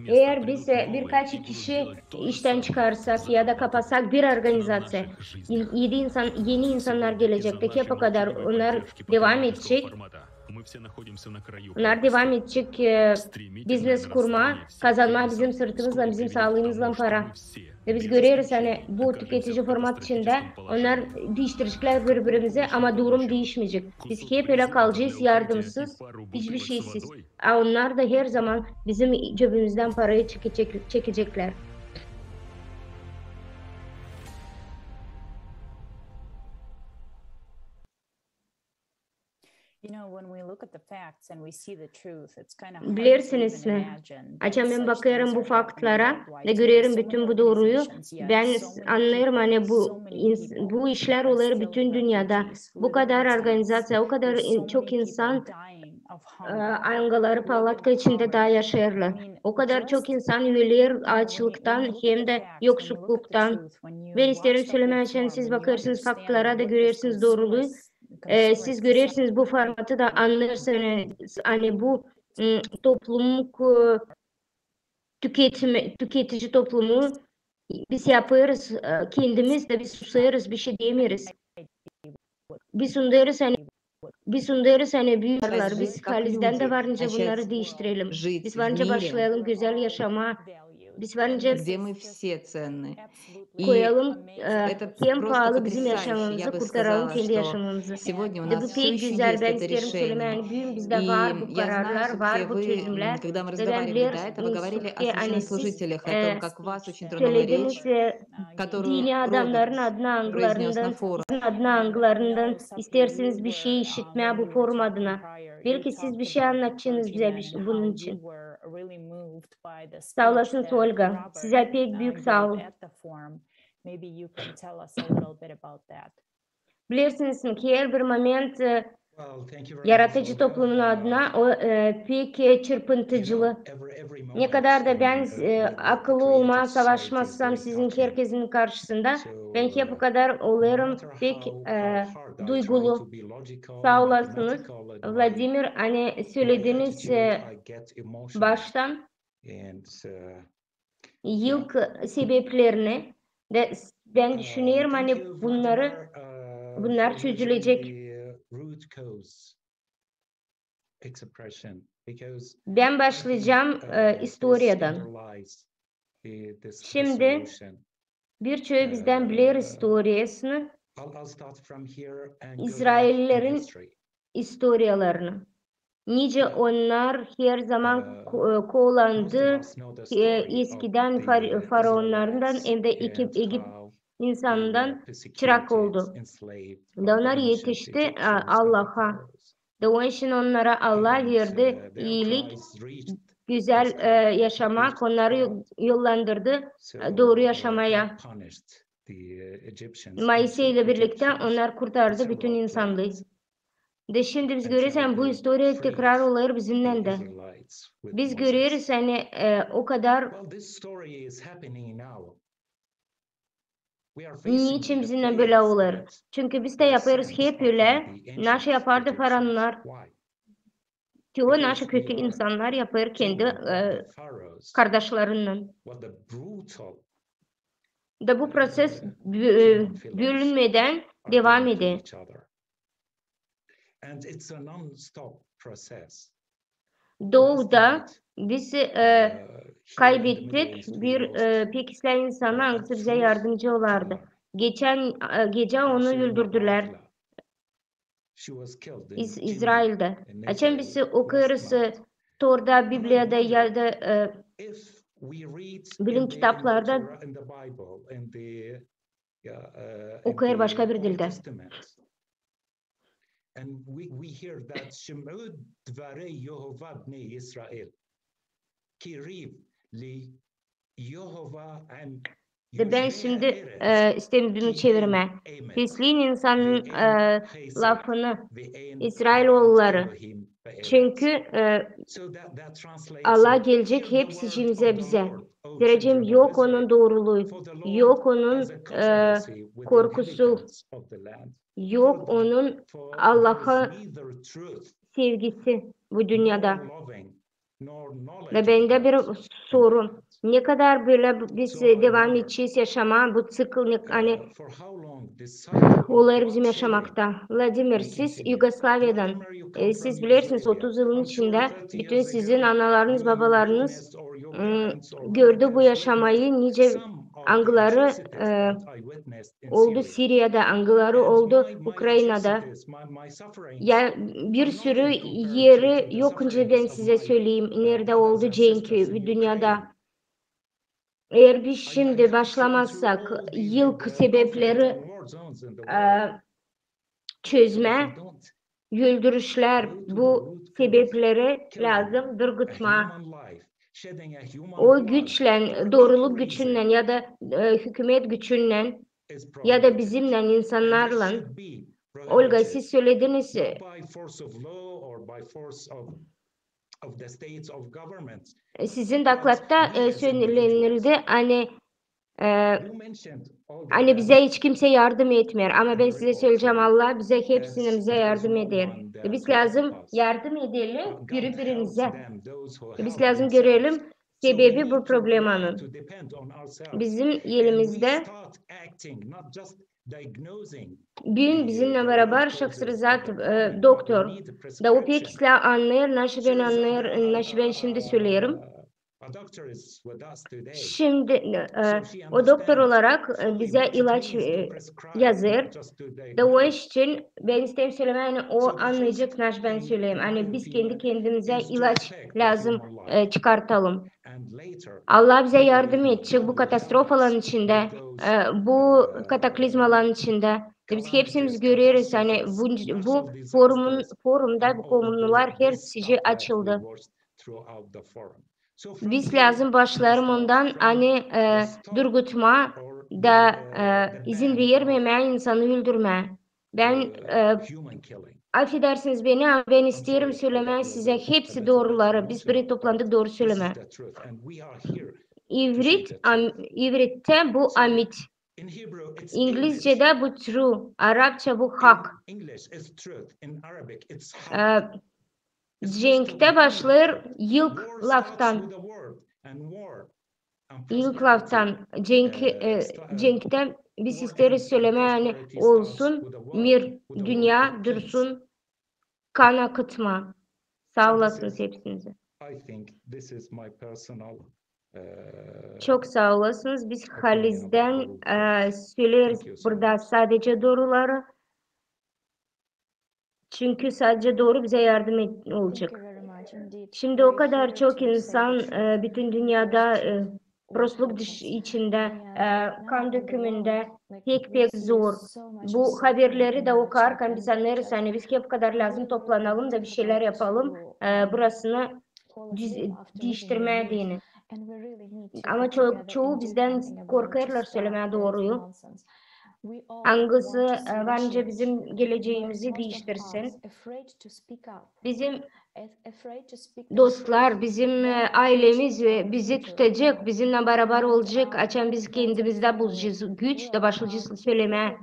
eer biz e, birkaç kişi iştän çıkarsak ya da kapatsak bir organizaţiya, edi insan, eni insannar gelecek, da hep o kadar onnar devam edecek. Onnar devam edecek e, biznes kurmaa, kazanmaa bizim sırtımızlan, bizim saalıımızlan para. Ve biz göreriz, ani bu tüketici format içindä onnar diiştireceklär biri-birimizi, ama durum diişmeyecek. Biz hep ölä kalacez yardımsız, hiçbir şeysiz. A onnar da herzaman bizim cebimizdän parayı çekecek, çekeceklär. Bilersiniz mi? Açan bän bakêrım bu faktlara da görerim bütün bu dooruyu, bän annêêrım, ani bu ins- bu işlär olêr bütün dünnedä. Bu kadar organizaţiya, o kadar in- çok insan e, angıları palatka içindä taa yaşêêrlar. O kadar çok insan öler aaçlıktan hem dä yoksulluktan. Bän isteerim sölemää, açan siz bakêrsınız faktlara da görersiniz dooruluu, e, siz görersiniz bu formatı da annêêrsınız, ani bu m, toplumu, ku- tüketimi, tüketici toplumu biz yapêrız e, kendimiz da biz susêrız, bir şey demeeriz. Biz unudêrız, ani biz unudêrız, ani büük varlar, biz halizdän dä var nicä bunnarı diiştirelim. Biz var nicä başlayalım gözäl yaşamaa. Biz var nicä koyalım e, hem paalı bizim yaşamamızı, kurtaralım kendi yaşamamızı. Da bu pek gözäl, bän isteerim sölemää, ani büün bizdä var bu kararlar, var bu çözümlär. Da bän bilerim, ani siz e, sölediniz e, dini adamnarın adına, angılarından, sizin adına, angılarından isteersiniz bir şey işitmää bu forum adına. Belki siz bir şey annadacınız bizä bir şey bunun için. Saa olasınız, Olga. Sizä pek büük saa ol. Bilersiniz mi, ki herbir moment e, yaratıcı toplumun adına o e, pek e, çırpıntıcılı. Ne kadar da bän e, akıllı olmaa savaşmazsam sizin herkezin karşısında, bän hep o kadar olêrım pek e, duygulu. Saa olasınız, Vladimir, ani sölediniz e, baştan ilk sebeplerini da s- bän düşünerim, ani bunnarı, bunnar çözülecek. Bän başlayacam e, istoriyadan. Şindi birçoyu bizdän biler istoriyasını, İzraillilerin istoriyalarını. Nicä onnar herzaman ko- e, kollandı e, eskidän far- faraonnarından hem dä Egip- Egipt insanından çırak oldu. Da onnar etişti e, Allaha. Da onun için onnara Allah verdi iilik, gözäl e, yaşamak, onnarı yollandırdı e, dooru yaşamaya. Moiseylän birliktä onnar kurtardı bütün insanlıı. Da şindi biz göreriz, ani bu istoriya tekrar olêr bizimnän dä. Biz göreriz, ani e, o kadar niçin bizimnän bölä olêr? Çünkü biz dä yapêrız hep ölä, naşey yapardı faraonnar. Çoyu naşey kötü insannar yapêr kendi e, kardaşlarınnan. Da bu proses bö- e, bölünmedän devam eder. Doğuda biz e, kaybettik bir e, pek islää insanı, angısı bizä yardımcı olardı. Geçän e, gecä onu öldürdülär İz- İzrailda. Açan biz okuyuruz e, Torada, Bibliyada ya da e, bilim kitaplarda, okuyur başka bir dildä. And we, we hear that שמעו דברי יהוה בני ישראל, כי ריב ליהוה עם יושבי הארץ. Da bän şindi e, isteerim bunu çevirmää. Sesleyin insanın e, lafını, İsrailoğulları. Çünkü e, Allah gelecek hepsicimizä bizä. Deyecäm, yok onun dooruluu, yok onun e, korkusu, yok onun Allaha sevgisi bu dünnedä. Da bendä bir soru. Ne kadar bölä biz devam edecez yaşamaa, bu ţikl, ne, ani olêr bizim yaşamakta? Vladimir, siz Yugoslaviyadan, e, siz bilersiniz, otuz yılın içindä bütün sizin analarınız, babalarınız m, gördü bu yaşamayı, nicä angıları e, oldu Siriyada, angıları oldu Ukraynada. Ya bir sürü eri yok, nicä bän sizä söleyim, neredä oldu cenk dünnedä. Eer biz şindi başlamazsak ilk sebepleri e, çözmää, öldürüşlär, bu sebepleri lääzım durgutmaa. O güçlän, dooruluk güçünnän ya da e, hükümet güçünnän ya da bizimnän, insannarlan. Olga, siz sölediniz, e, sizin dokladta e, sölenildi, ani e, ani bizä hiç kimsä yardım etmeer. Ama bän sizä söleyecäm, Allah bizä hepsimizi yardım eder. E, biz lääzım yardım edelim biri-birimizä. E, biz lääzım görelim sebebi bu problemanın. Bizim elimizdä büün bizimnän barabar Şahsrezat e, doktor. Da o pek islää annêêr, naşı bän annêêr, naşı bän şindi söleerim. Şindi e, o doktor olarak e, bizä ilaç e, yazêr. Da o iş için bän isteerim sölemää, ani o annayacek, naşı bän söleerim. Ani biz kendi-kendimizä ilaç lääzım e, çıkartalım. Allah bizä yardım edecek bu katastrofaların içindä, e, bu kataklizmaların içindä. Da biz hepsimiz göreriz, ani bu, bu forumun, forumda bu konular hersicii açıldı. Biz lääzım başlayalım ondan, ani e, durgutmaa da e, izin vermemää insanı öldürmää. Bän e, afedersiniz beni, ama bän isteerim sölemää sizä hepsi dooruları. Biz buraya toplandık dooru sölemää. İvrit, am, ivrittä bu amit. İngilizcedä bu true, arapça bu hak. E, cenktä başlêêr ilk laftan. İlk laftan, cenk, e, cenktä biz isteeriz sölemää, ani olsun mir, dünnä dursun, kan akıtma. Saa olasınız hepsinizi. Çok saa olasınız. Biz halizdän e, söleeriz burada sadecä dooruları. Çünkü sadecä dooru bizä yardım et, olacek. Şindi o kadar çok insan e, bütün dünnedä e, prostluk içindä, e, kan dökümündä, pek-pek zor. Bu haberleri dä okarkan biz annêêrız, ani biz hep kadar lääzım toplanalım da bir şeylär yapalım, e, burasını diiştirmää deyni. Ama ço-, çoyu bizdän korkêrlar sölemää dooruyu. Angısı e, var nicä bizim gelecägimizi diiştirsin. Bizim dostlar, bizim e, aylemiz e, bizi tutacek, bizimnän barabar olacek, açan biz kendimizdä bulacez güç da başlayacez sölemää.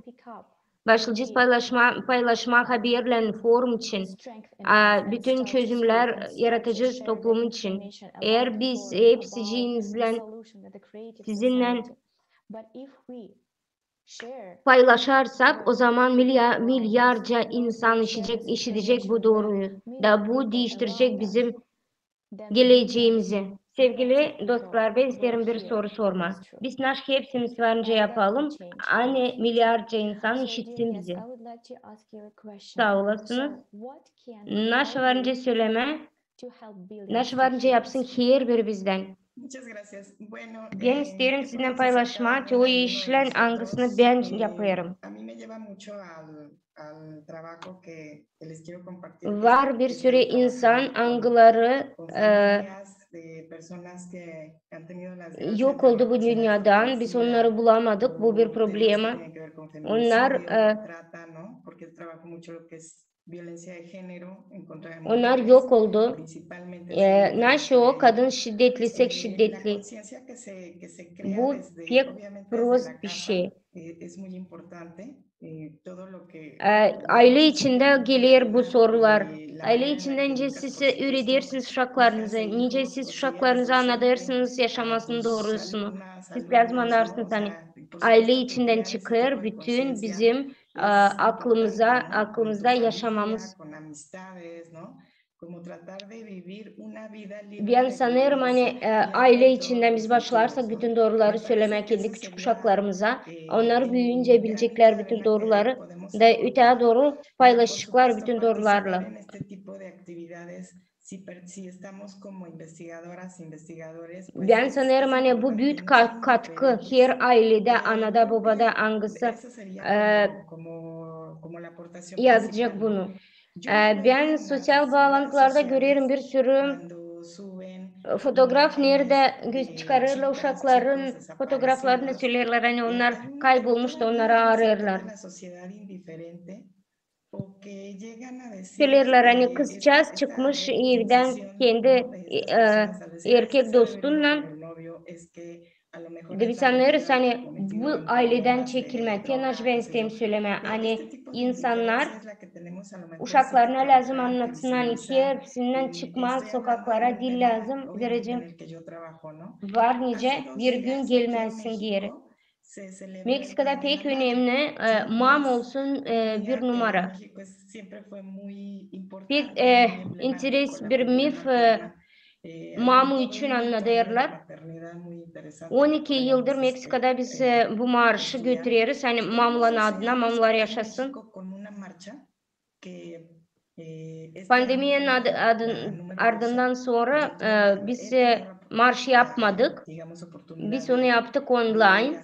Başlayacez paylaşmaa, paylaşmaa haberlän forum için, a, bütün çözümnär yaratacez toplum için. Eer biz hepsiciinizlän, sizinnän paylaşarsak, o zaman milya-, milyarca insan işidecek, işidecek bu dooruyu. Da bu diiştirecek bizim gelecämizi. Sevgili dostlar, bän isteerim bir soru sormaa. Biz naşey hepsimiz var nicä yapalım, ani milyardca insan işitsin bizi? Saa olasınız. Naşey var nicä sölemää, naşey var nicä yapsın herbiri bizdän? Bän isteerim sizinnän paylaşmaa te o işlän, angısını bän yapêrım. Var bir sürü insan, angıları, e, yok oldu bu dünyadan. Biz onnarı bulamadık. Bu bir problema. Onnar, e, onnar yok oldu. E, naşey o kadın şiddetli, seks şiddetli. Bu pek prost bir şey. E, aylä içindä geler bu sorular. Aylä içindä nicä siz üüredersiniz uşaklarınızı, nicä siz uşaklarınıza annadêrsınız yaşamasının doorusunu. Siz lääzım annarsınız, ani aylä içindän çıkêr bütün bizim, e, aklımıza, aklımızda yaşamamız. Bän sanêrım, ani, e, aylä içindän biz başlarsak bütün dooruları sölemää kendi küçük uşaklarımıza, onnar büüyüncä bileceklär bütün dooruları da ötää dooru paylaşaceklar bütün doorularlan. Bän sanêrım, ani bu büük ka-, katkı her ayledä, anada, bobada, angısı, e, yapacek bunu. E, bän soţial baalantılarda görerim bir sürü fotograf, neredä gö-, çıkarêrlar uşakların fotograflarını, söleerlär, ani onnar kaybolmuş da onnarı aarêêrlar. Söleerlär, ani kızçaaz çıkmış evdän kendi, e, erkek dostunnan. Da biz sanêrız, ani bu ayledän çekilmää. Te naşey bän isteerim sölemää, ani insannar uşaklarına lääzım annatsın, ani hepsinnän çıkmaa sokaklara diil lääzım, derecä var nicä bir gün gelmäsin geeri. Meksikada pek önemli, e, mama olsun, e, bir numara. Pek, e, interes bir mif, e, mama için annadêrlar. On iki yıldır Meksikada biz, e, bu marşı götüreriz, ani mamaların adına, mamalar yaşasın. Pandemiyanın adı, adın, ardından sora, e, biz, e, marş yapmadık. Biz onu yaptık online.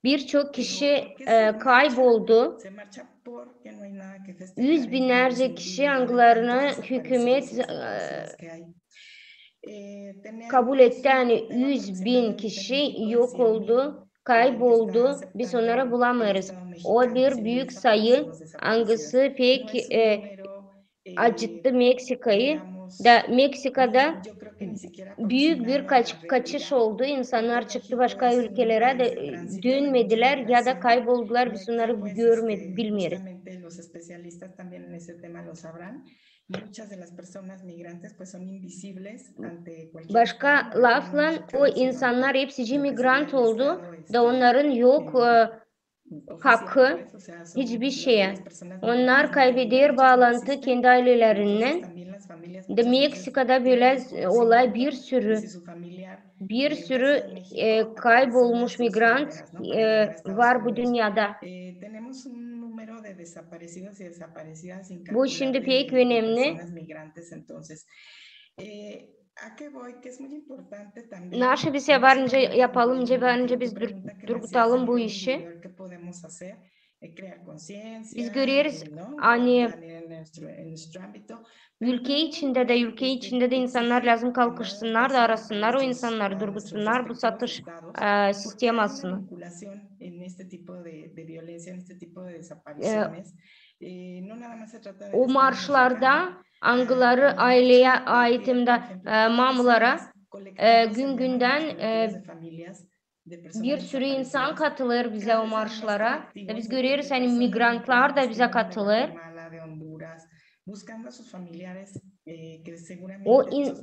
Birçok kişi, e, kayboldu. Üz binnärcä kişi, angılarını hükümet, e, kabul etti, ani üz bin kişi yok oldu, kayboldu. Biz onnarı bulamêêrız. O bir büük sayı, angısı pek, e, acıttı Meksikayı. Da Meksikada büük bir kaç-, kaçış oldu. İnsannar çıktı başka ülkelerä da, e, dönmedilär ya da kayboldular. Biz onnarı görmedik, bilmeeriz. Başka laflan, o insannar hepsicii migrant oldu da onnarın yok, e, hakkı hiçbir şeyä. Onnar kaybeder baalantı kendi aylelerinnän. Da Meksikada bölä olay bir sürü, bir sürü, e, kaybolmuş migrant, e, var bu dünnedä. Bu şindi pek önemli. Naşı biz var nicä yapalım, nicä var nicä biz dur-, durgutalım bu işi. Biz göreriz, ani ülke içindä dä, ülke içindä dä insannar lääzım kalkışsınnar da arasınnar o insannarı, durgutsunnar bu satış, e, sistemasını. E, o marşlarda, angıları ayleyä ait hem dä, e, mamalara, e, gün-gündän, e, bir sürü insan katılêr bizä o marşlara. Da biz göreriz, ani migrantlar da bizä katılêr. O in-,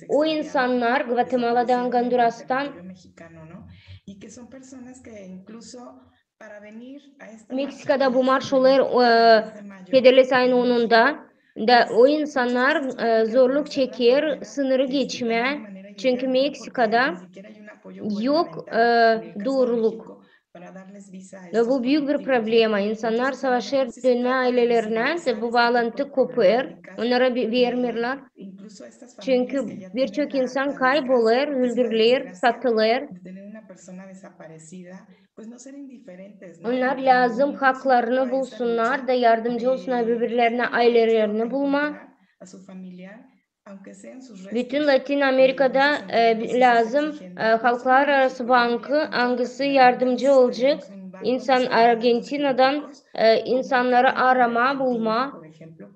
o insannar Gvatemaladan, Gondurastan, Meksikada bu marş olêr, e, Fedalis ayın onunda. Da o insannar e, zorluk çeker sınırı geçmää, çünkü Meksikada yok e, duuruluk. Da bu büük bir problema. İnsannar savaşêr dönmää aylelerinä, da bu baalantı kopêr, onnara bi- vermeerlär. Çünkü birçok insan kaybolêr, öldürülêr, satılêr. Onnar lääzım haklarını bulsunnar da yardımcı olsunnar biri-birlerinä, aylelerini bulmaa. Bütün Latin Amerikada e, lääzım e, Halklararası Bankı, angısı yardımcı olacek insan Argentinadan e, insannarı aramaa, bulmaa.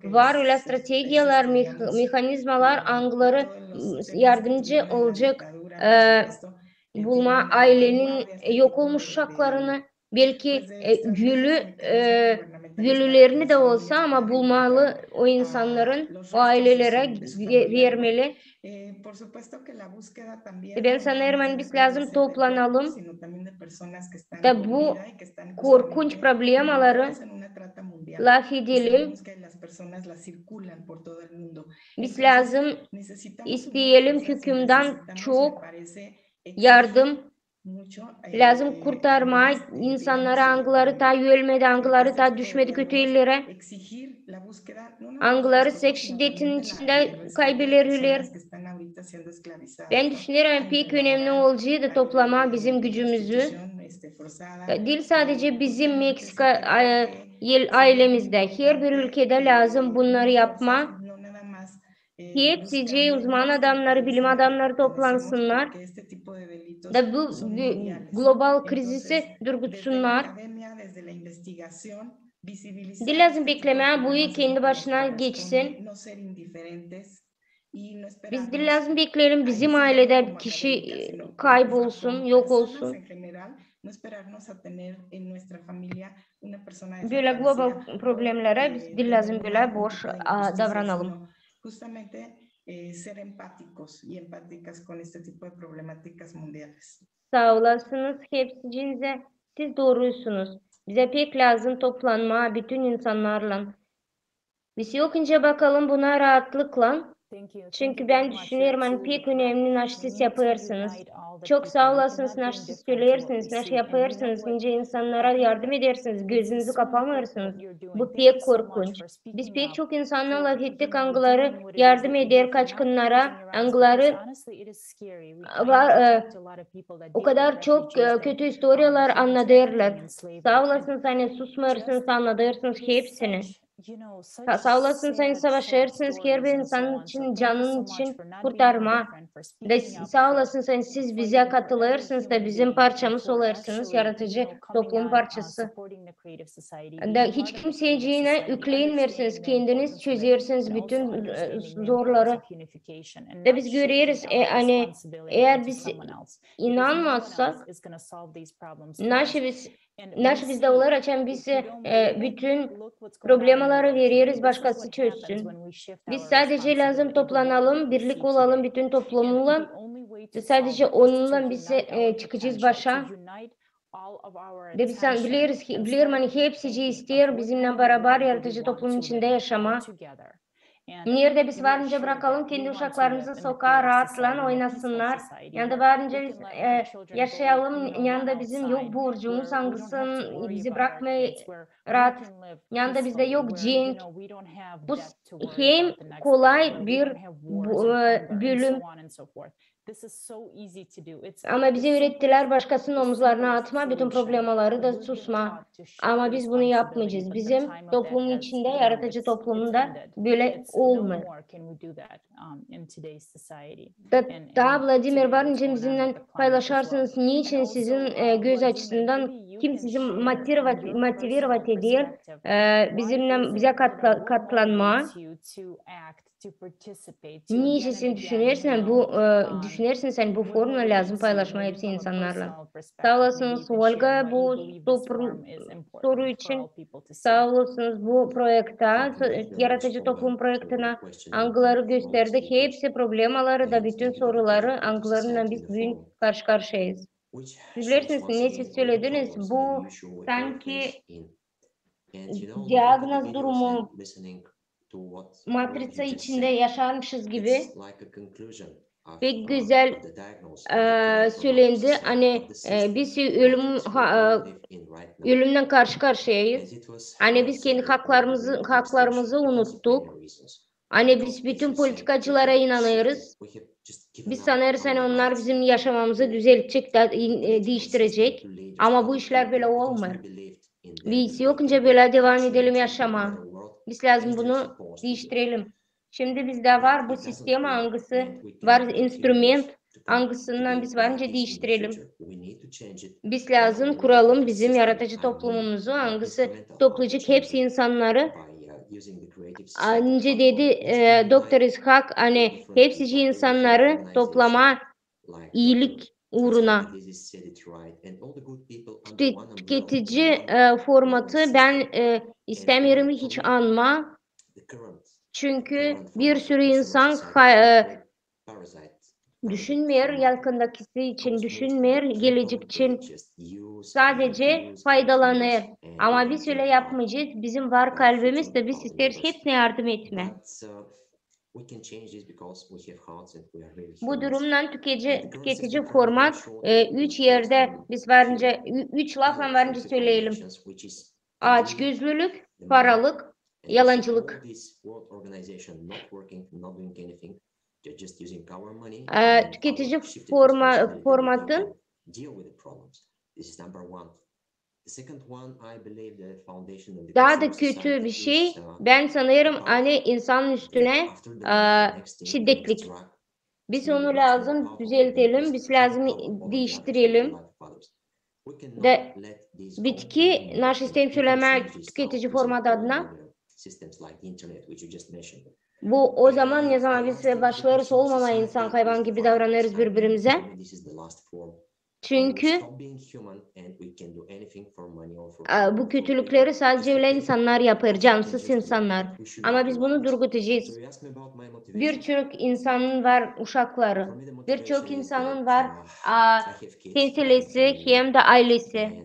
Var ölä strategiyalar, meh- mehanizmalar, angıları m, yardımcı olacek e, bulmaa aylenin yok olmuş uşaklarını, belki e, ölü e, ölülerini dä olsa, ama bulmalı o insannarın, o aylelerä ve- vermeli. E, bän sanêrım, ani biz lääzım toplanalım da bu korkunç problemaları lafedelim. Biz lääzım isteyelim hükümdän çok yardım. Lääzım kurtarmaa insannarı, angıları taa ölmedi, angıları taa düşmedi kötü ellerä, angıları seks şiddetinin içindä kaybeder ölüler. Bän düşünerim, pek önemli olacek da toplamaa bizim gücümüzü. Diil sadece bizim Meksika e, el- aylemizdä, herbir ülkedä lääzım bunnarı yapmaa. Hepsicii uzman adamnarı, bilim adamnarı toplansınnar da bu, bu global krizisi durgutsunnar. Diil lääzım beklemää bu kendi başına geçsin. Biz diil lääzım bekleyelim bizim ayledä kişi e, kaybolsun, yok olsun. Bölä global problemnerä biz diil lääzım bölä boş a, davranalım. Saa olasınız hepsiciinizä, siz doorusunuz. Bizä pek lääzım toplanmaa bütün insannarlan. Biz yok nicä bakalım buna raatlıklan. Çünkü bän düşünerim, ani pek önemli, naşı siz yapêrsınız. Çok saa olasınız, naşı siz söleersiniz, naşı yapêrsınız, nicä insannara yardım edersiniz, gözünüzü kapamêêrsınız. Bu pek korkunç. Biz pek çok insannan lafettik, angıları yardım eder kaçkınnara, angıları var, e, o kadar çok e, kötü istoriyalar annadêrlar. Saa olasınız, ani susmêêrsınız, annadêrsınız hepsini. Saa, saa olasınız, ani savaşêrsınız herbir insan için, canın için kurtarmaa. Da s- saa olasınız, ani siz bizä katılêrsınız da bizim parçamız olêrsınız, yaradıcı toplum parçası. Da hiç kimseyciinä üklenmeersiniz, kendiniz çözersiniz bütün e, zorları. Da biz göreriz, e, ani eer biz inanmasak, naşı biz, naşı bizdä olêr, açan biz e, bütün problemaları vereriz başkası çözsün. Biz sadece lääzım toplanalım, birlik olalım bütün toplumlan. Sadece onunnan biz e, çıkacez başa. Da biz san- bileriz, ki- bilerim, ani hepsicii isteer bizimnän barabar yaradıcı toplumun içindä yaşamaa. Neredä biz var nicä brakalım kendi uşaklarımızı sokaa raatlan oynasınnar, yanda var nicä biz e, yaşayalım, yanda bizim yok borcumuz, angısın bizi brakmêêr raat, yanda bizdä yok cenk. Bu s- hem kolay bir bu- e, bölüm. Ama bizi üürettilär başkasının omuzlarına atmaa bütün problemaları da susmaa. Ama biz bunu yapmayacez. Bizim toplumun içindä, yaradıcı toplumunda bölä olmêêr. Da taa, Vladimir, var nicä bizimnän paylaşarsınız, niçin sizin e, göz açısından, kim sizi motivirovati eder e, bizimnän, bizä katla- katlanmaa? Nicä siz düşünersiniz, ani bu e, düşünersiniz, ani bu forumnı lääzım paylaşmaa hepsi insannarlan? Saa olasınız, Olga, bu sor- soru için. Saa olasınız bu proektä, so- yaradıcı toplum proektinä, angıları gösterdi hepsi problemaları da bütün soruları, angılarınnan biz büün karşı-karşıyayız. Bilersiniz, ne siz sölediniz, bu sanki diagnoz durumu. matritsa içindä yaşarmışız gibi pek gözäl e, sölendi. Ani e, biz ölüm ha- e, ölümnän karşı-karşıyayız. Ani biz kendi haklarımızı haklarımızı unuttuk. Ani biz bütün politikacılara inanêrız. Biz sanêrız, ani onnar bizim yaşamamızı düzeltecek, da- in- e, diiştirecek. Ama bu işlär bölä olmêêr. Biz yokunca bölä devam edelim yaşamaa. Biz lääzım bunu diiştirelim. Şindi bizdä var bu sistema, angısı var, instrument, angısından biz varınca diiştirelim. Biz lääzım kuralım bizim yaratıcı toplumumuzu, angısı toplayacek hepsi insannarı. Ani dedi e, doktor İshak, ani hepsicii insannarı toplamaa iilik uuruna. Tüke- tüketici e, formatı bän e, istämeerim hiç anmaa. Çünkü bir sürü insan ha- e, düşünmeer, yakındakisi için düşünmeer, gelecek için, sadece faydalanêr. Ama biz ölä yapmayacez. Bizim var kalbimiz da biz isteeriz hepsinä yardım etmää. Bu durumnan tüketici, tüketici format e, üç erdä biz varınca, ü- üç laflan varınca söleyelim. Açgözlülük, paralık, yalancılık. E, tüketici forma, formatın daa da kötü bir şey, bän sanêrım, ani insanın üstünä e, şiddetlik. Biz onu lääzım düzeltelim, biz lääzım diiştirelim. Da bitki, naşı isteerim sölemää tüketici format adına. Bu o zaman, ne zaman biz başlêêrız olmamaa insan, hayvan gibi davranêrız biri-birimizä. Çünkü e, bu kötülükleri sadece ölä insannar yapêr, cansız insannar. Ama biz bunu durgutacez. Bir çok insanın var uşakları, bir çok insanın var a, pensilesi hem dä aylesi.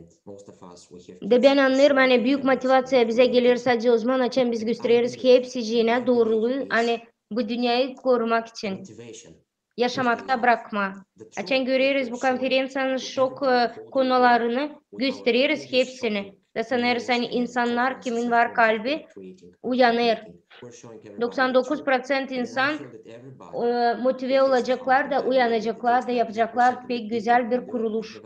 Da bän annêêrım, ani büük motivaţiya bizä geler sadece o zaman, açan biz göstereriz hepsiciinä dooruluu, ani bu dünneyä korumak için, yaşamakta brakmaa. Açan göreriz bu konferenţiyanın şok e, konularını, göstereriz hepsini. Da sanêrız, ani insannar, kimin var kalbi, uyanêr. Doksan dokuz proţent insan e, motive olaceklar da uyanaceklar da yapaceklar pek gözäl bir kuruluş.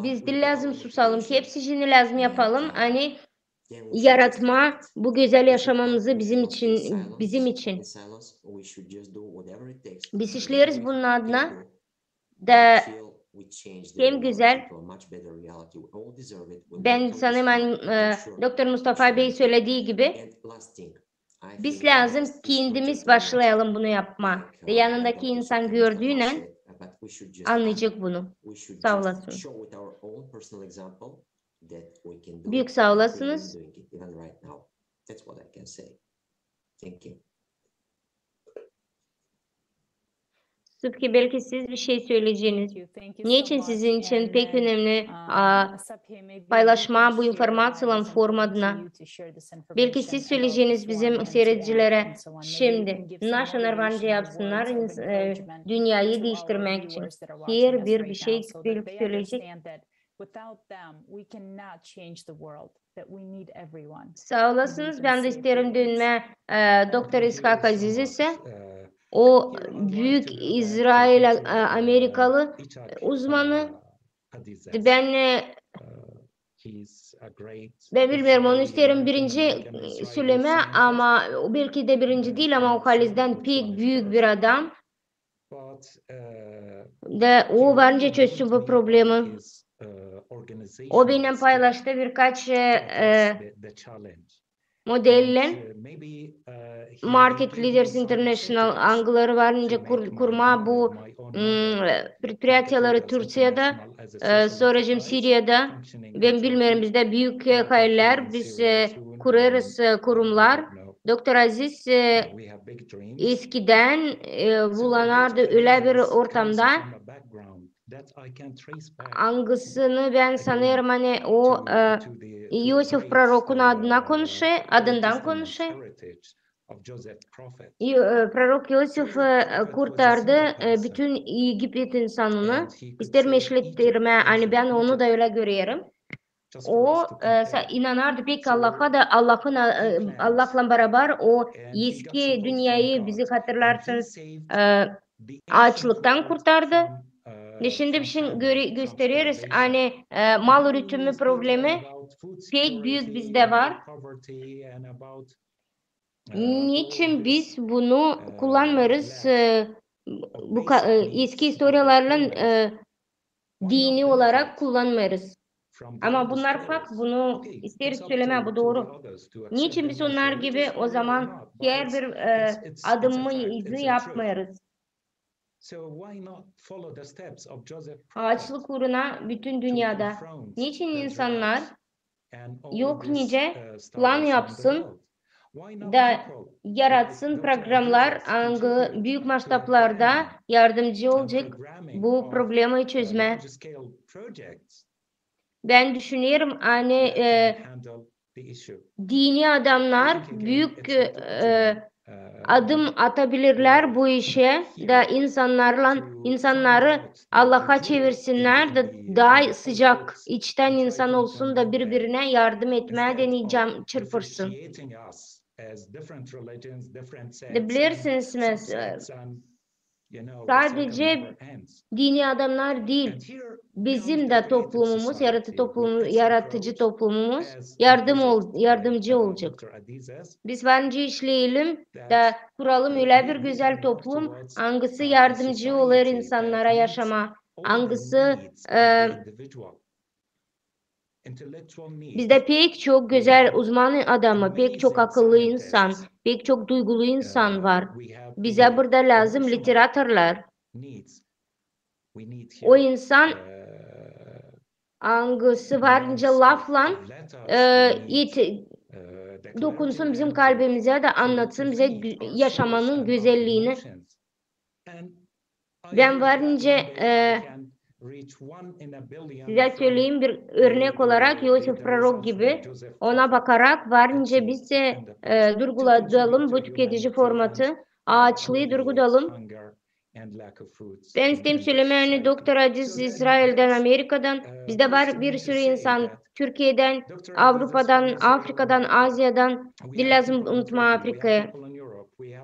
Biz diil lääzım susalım, hepsicii lääzım yapalım, ani yaratmaa bu gözäl yaşamamızı bizim için, bizim için. Biz işleeriz bunun adına da hem gözäl. Bän sanêrım, ani e, doktor Mustafa bey söledii gibi, biz lääzım kendimiz başlayalım bunu yapmaa. Da yanındaki insan gördüünän annayacek bunu. Saa olasınız. Büük saa olasınız. Sıtkı, belki siz bir şey söleyeceniz. Neçin sizin için pek önemli a, paylaşmaa bu informaţiyalan forum adına? Belki siz söleyeceniz bizim siiredicilerä şindi, naşınnar varınca yapsınnar ins- e, dünneyä diiştirmäk için. Herbir bir şey belki söleyecek. Saa olasınız, bän dä isteerim dönmää e, doktor İshak Azizisä. O büük İzrail, e, amerikalı uzmanı. Bän e, bän bilmeerim, onu isteerim birinci sölemää, ama belki dä birinci diil, ama o halizdän pek büük bir adam. Da o varınca çözsün bu problemi. O bennän paylaştı birkaç e, e, modellän. Market Leaders International, angıları varınca kur- kurmaa bu m, предприятиялары Türkiyada, e, sora hem Siriyada. Bän bilmeerim, bizdä büük e, hayallär, biz e, kurêrız e, kurumlar. Doktor Aziz e, eskidän e, bulunardı ölä bir ortamda, angısını bän sanêrım, ani o, e, İosif prorokun adına konuşêr, adından konuşêr. İ-, e, prorok İosif, e, kurtardı, e, bütün Egipet insanını. İsteerim işleettirmää, ani bän onu da ölä görerim. O, e, sa-, inanardı pek Allaha da, Allahın, e, Allahlan barabar o eski dünneyä, bizi hatırlarsınız, e, aaçlıktan kurtardı. Ve şindi biz şindi göre-, göstereriz, ani, e, mal üretimi problemi pek büük bizdä var. Neçin biz bunu kullanmêêrız, e, bu ka-, e, eski istoriyalarlan, e, dini olarak kullanmêêrız? Ama bunnar fakt, bunu isteeriz sölemää, bu dooru. Neçin biz onnar gibi o zaman herbir, e, adımı, izi yapmêêrız? Aaçlık uuruna bütün dünnedä. Neçin insannar yok nicä plan yapsın da yaratsın programlar, angı büük masştablarda yardımcı olacek bu problemayı çözmää? Bän düşünerim, ani, e, dini adamnar büük, e, adım atabilirlär bu işä da insannarlan, insannarı Allaha çevirsinnär da taa sıcak, içtän insan olsun da biri-birinä yardım etmää deyni can çırpırsın. Da bilersiniz, mes-, e, sadecä dini adamnar diil, bizim dä toplumumuz, yaratı-, toplumu-, yaratıcı toplumumuz yardım ol-, yardımcı olacek. Biz var nicä işleyelim da kuralım ölä bir gözäl toplum, angısı yardımcı olêr insannara yaşamaa, angısı, e, bizdä pek çok gözäl uzman adamı, pek çok akıllı insan, pek çok duygulu insan var. Bizä burada lääzım literatorlar. O insan, angısı var nicä laflan, e, it-, dokunsun bizim kalbimizä da annatsın bizä gü-, yaşamanın gözelliini. Bän var nicä, e, sizä söleyim bir örnek olarak İosif prorok gibi, ona bakarak var nicä biz dä, e, durguladalım bu tüketici formatı, aaçlıı durgudalım. Bän isteerim sölemää, ani doktor Adiz İzraildän, Amerikadan, bizdä var bir sürü insan Türkiyedän, Avrupadan, Afrikadan, Aziyadan, diil lääzım unutmaa Afrikayı.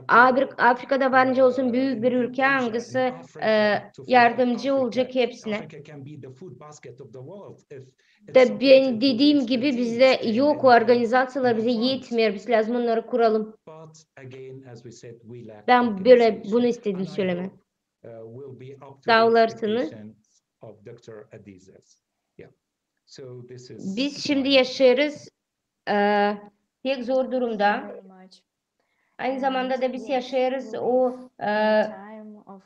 Abri-, Afrikada var nicä olsun büük bir ülkä, angısı, e, yardımcı olacek hepsinä. Da bän dediim gibi bizdä yok o organizaţiyalar, bizä etmeer, biz lääzım onnarı kuralım. Bän bölä bunu istedim sölemää. Saa olarsınız. Biz şindi yaşêêrız, e, pek zor durumda. Aynı zamanda da biz yaşêêrız o, e,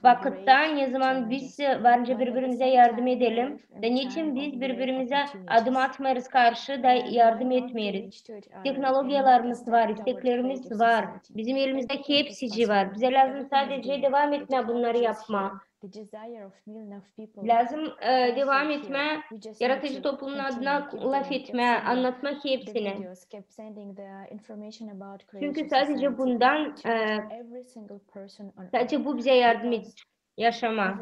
vakıtta, ne zaman biz var nicä biri-birimizä yardım edelim. Da neçin biz biri-birimizä adım atmêêrız karşı da yardım etmeeriz? Tehnologiyalarımız var, isteklerimiz var. Bizim elimizdä hepsicii var. Bizä lääzım sadecä devam etmää bunnarı yapmaa. Lääzım, e, devam etmää, yaratıcı toplumun adına lafetmää, annatmaa hepsinä. Çünkü sadecä bundan, e, sadecä bu bizä yardım edecek yaşamaa.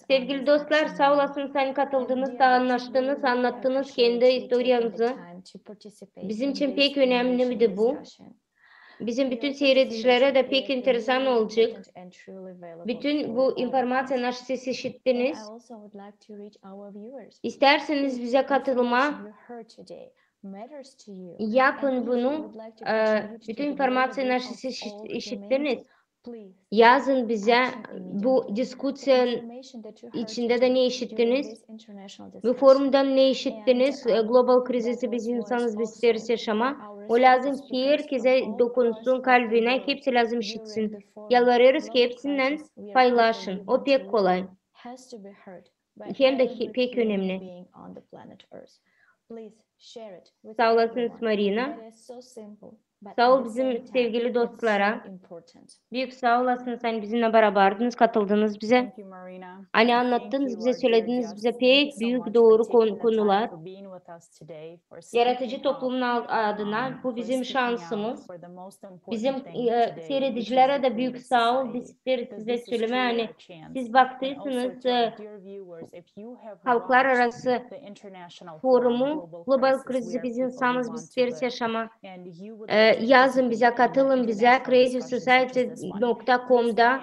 Sevgili dostlar, saa olasınız, ani katıldınız da annattınız, annattınız kendi istoriyanızı. Bizim için pek önemliydi bu. Bizim bütün siiredicilerä dä pek enteresan olacek. Bütün bu informaţiya, naşı sesi işittiniz. İstärseniz bizä katılmaa, yapın bunu. E, bütün informaţiya, naşı sesi işit-, işittiniz, yazın bizä bu diskuţiyanın içindä dä ne işittiniz, bu forumdan ne işittiniz, e, global krizisi, biz insanız, biz isteeriz yaşamaa. O lääzım herkezä dokunsun kalbinä, hepsi lääzım işitsin. Yalvarêrız ki hepsinnän paylaşın. O pek kolay. Hem dä he-, pek önemli. Saa olasınız, Marina. Saa ol bizim sevgili dostlara. Büük saa olasınız, ani bizimnän barabardınız, katıldınız bizä. Ani annattınız bizä, sölediniz bizä pek büük dooru kon-, konular. Yaratıcı toplumun al-, adına bu bizim şansımız. Bizim, e, siiredicilerä dä büük saa ol. Biz isteeriz sizä sölemää, ani siz baktıysınız, e, halklararası forumu, global krizi biz insanız, biz isteeriz yaşamaa. E, yazın bizä, katılın bizä, crazy society nokta comda.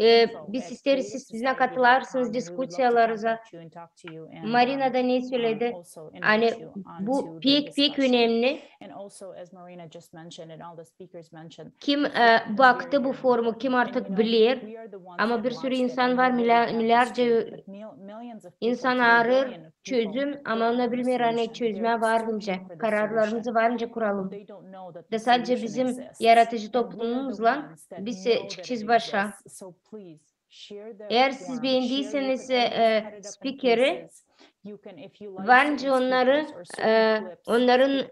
E, biz isteeriz, siz bizimnän katılarsınız diskusiyalarımıza. Marina da ne söledi? Ani bu pek, pek önemli. Kim, e, baktı bu forumu, kim artık biler, ama bir sürü insan var, milyar-, milyarca insan arêêr çözüm, ama onnar bilmeer, ani çözmää var nicä, kararlarımızı var nicä kuralım. Da sadecä bizim yaratıcı toplumumuzlan biz, e, çıkacez başa. Eer siz beendiyseniz, e, e, spikeri, var nicä onnarı, e, onnarın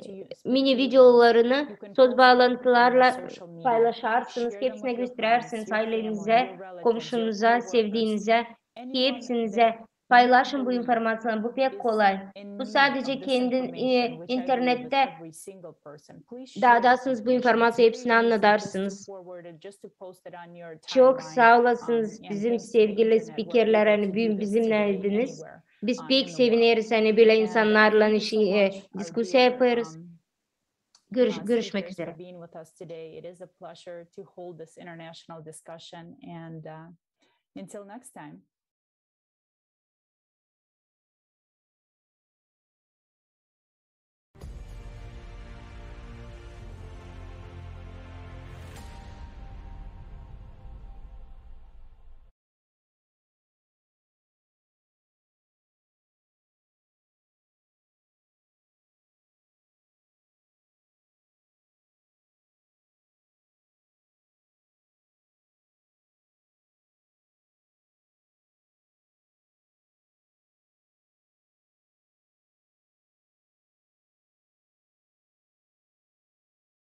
mini videolarını söz baalantılarla paylaşarsınız, hepsinä gösterärsiniz, ayleniizä, komşunuza, sevdiinizä, hepsinizä. Paylaşın bu informaţiyanı, bu pek kolay. Bu sadecä kendin, e, internettä daadasınız bu informaţiyanı, hepsini annadarsınız. Çok saa olasınız, bizim sevgili spikerlär, ani büün bizimnäydiniz. Biz pek sevineriz, ani bölä insannarlan işi, e, diskusiya yapêrız. Görüş-, görüşmäk üzerä.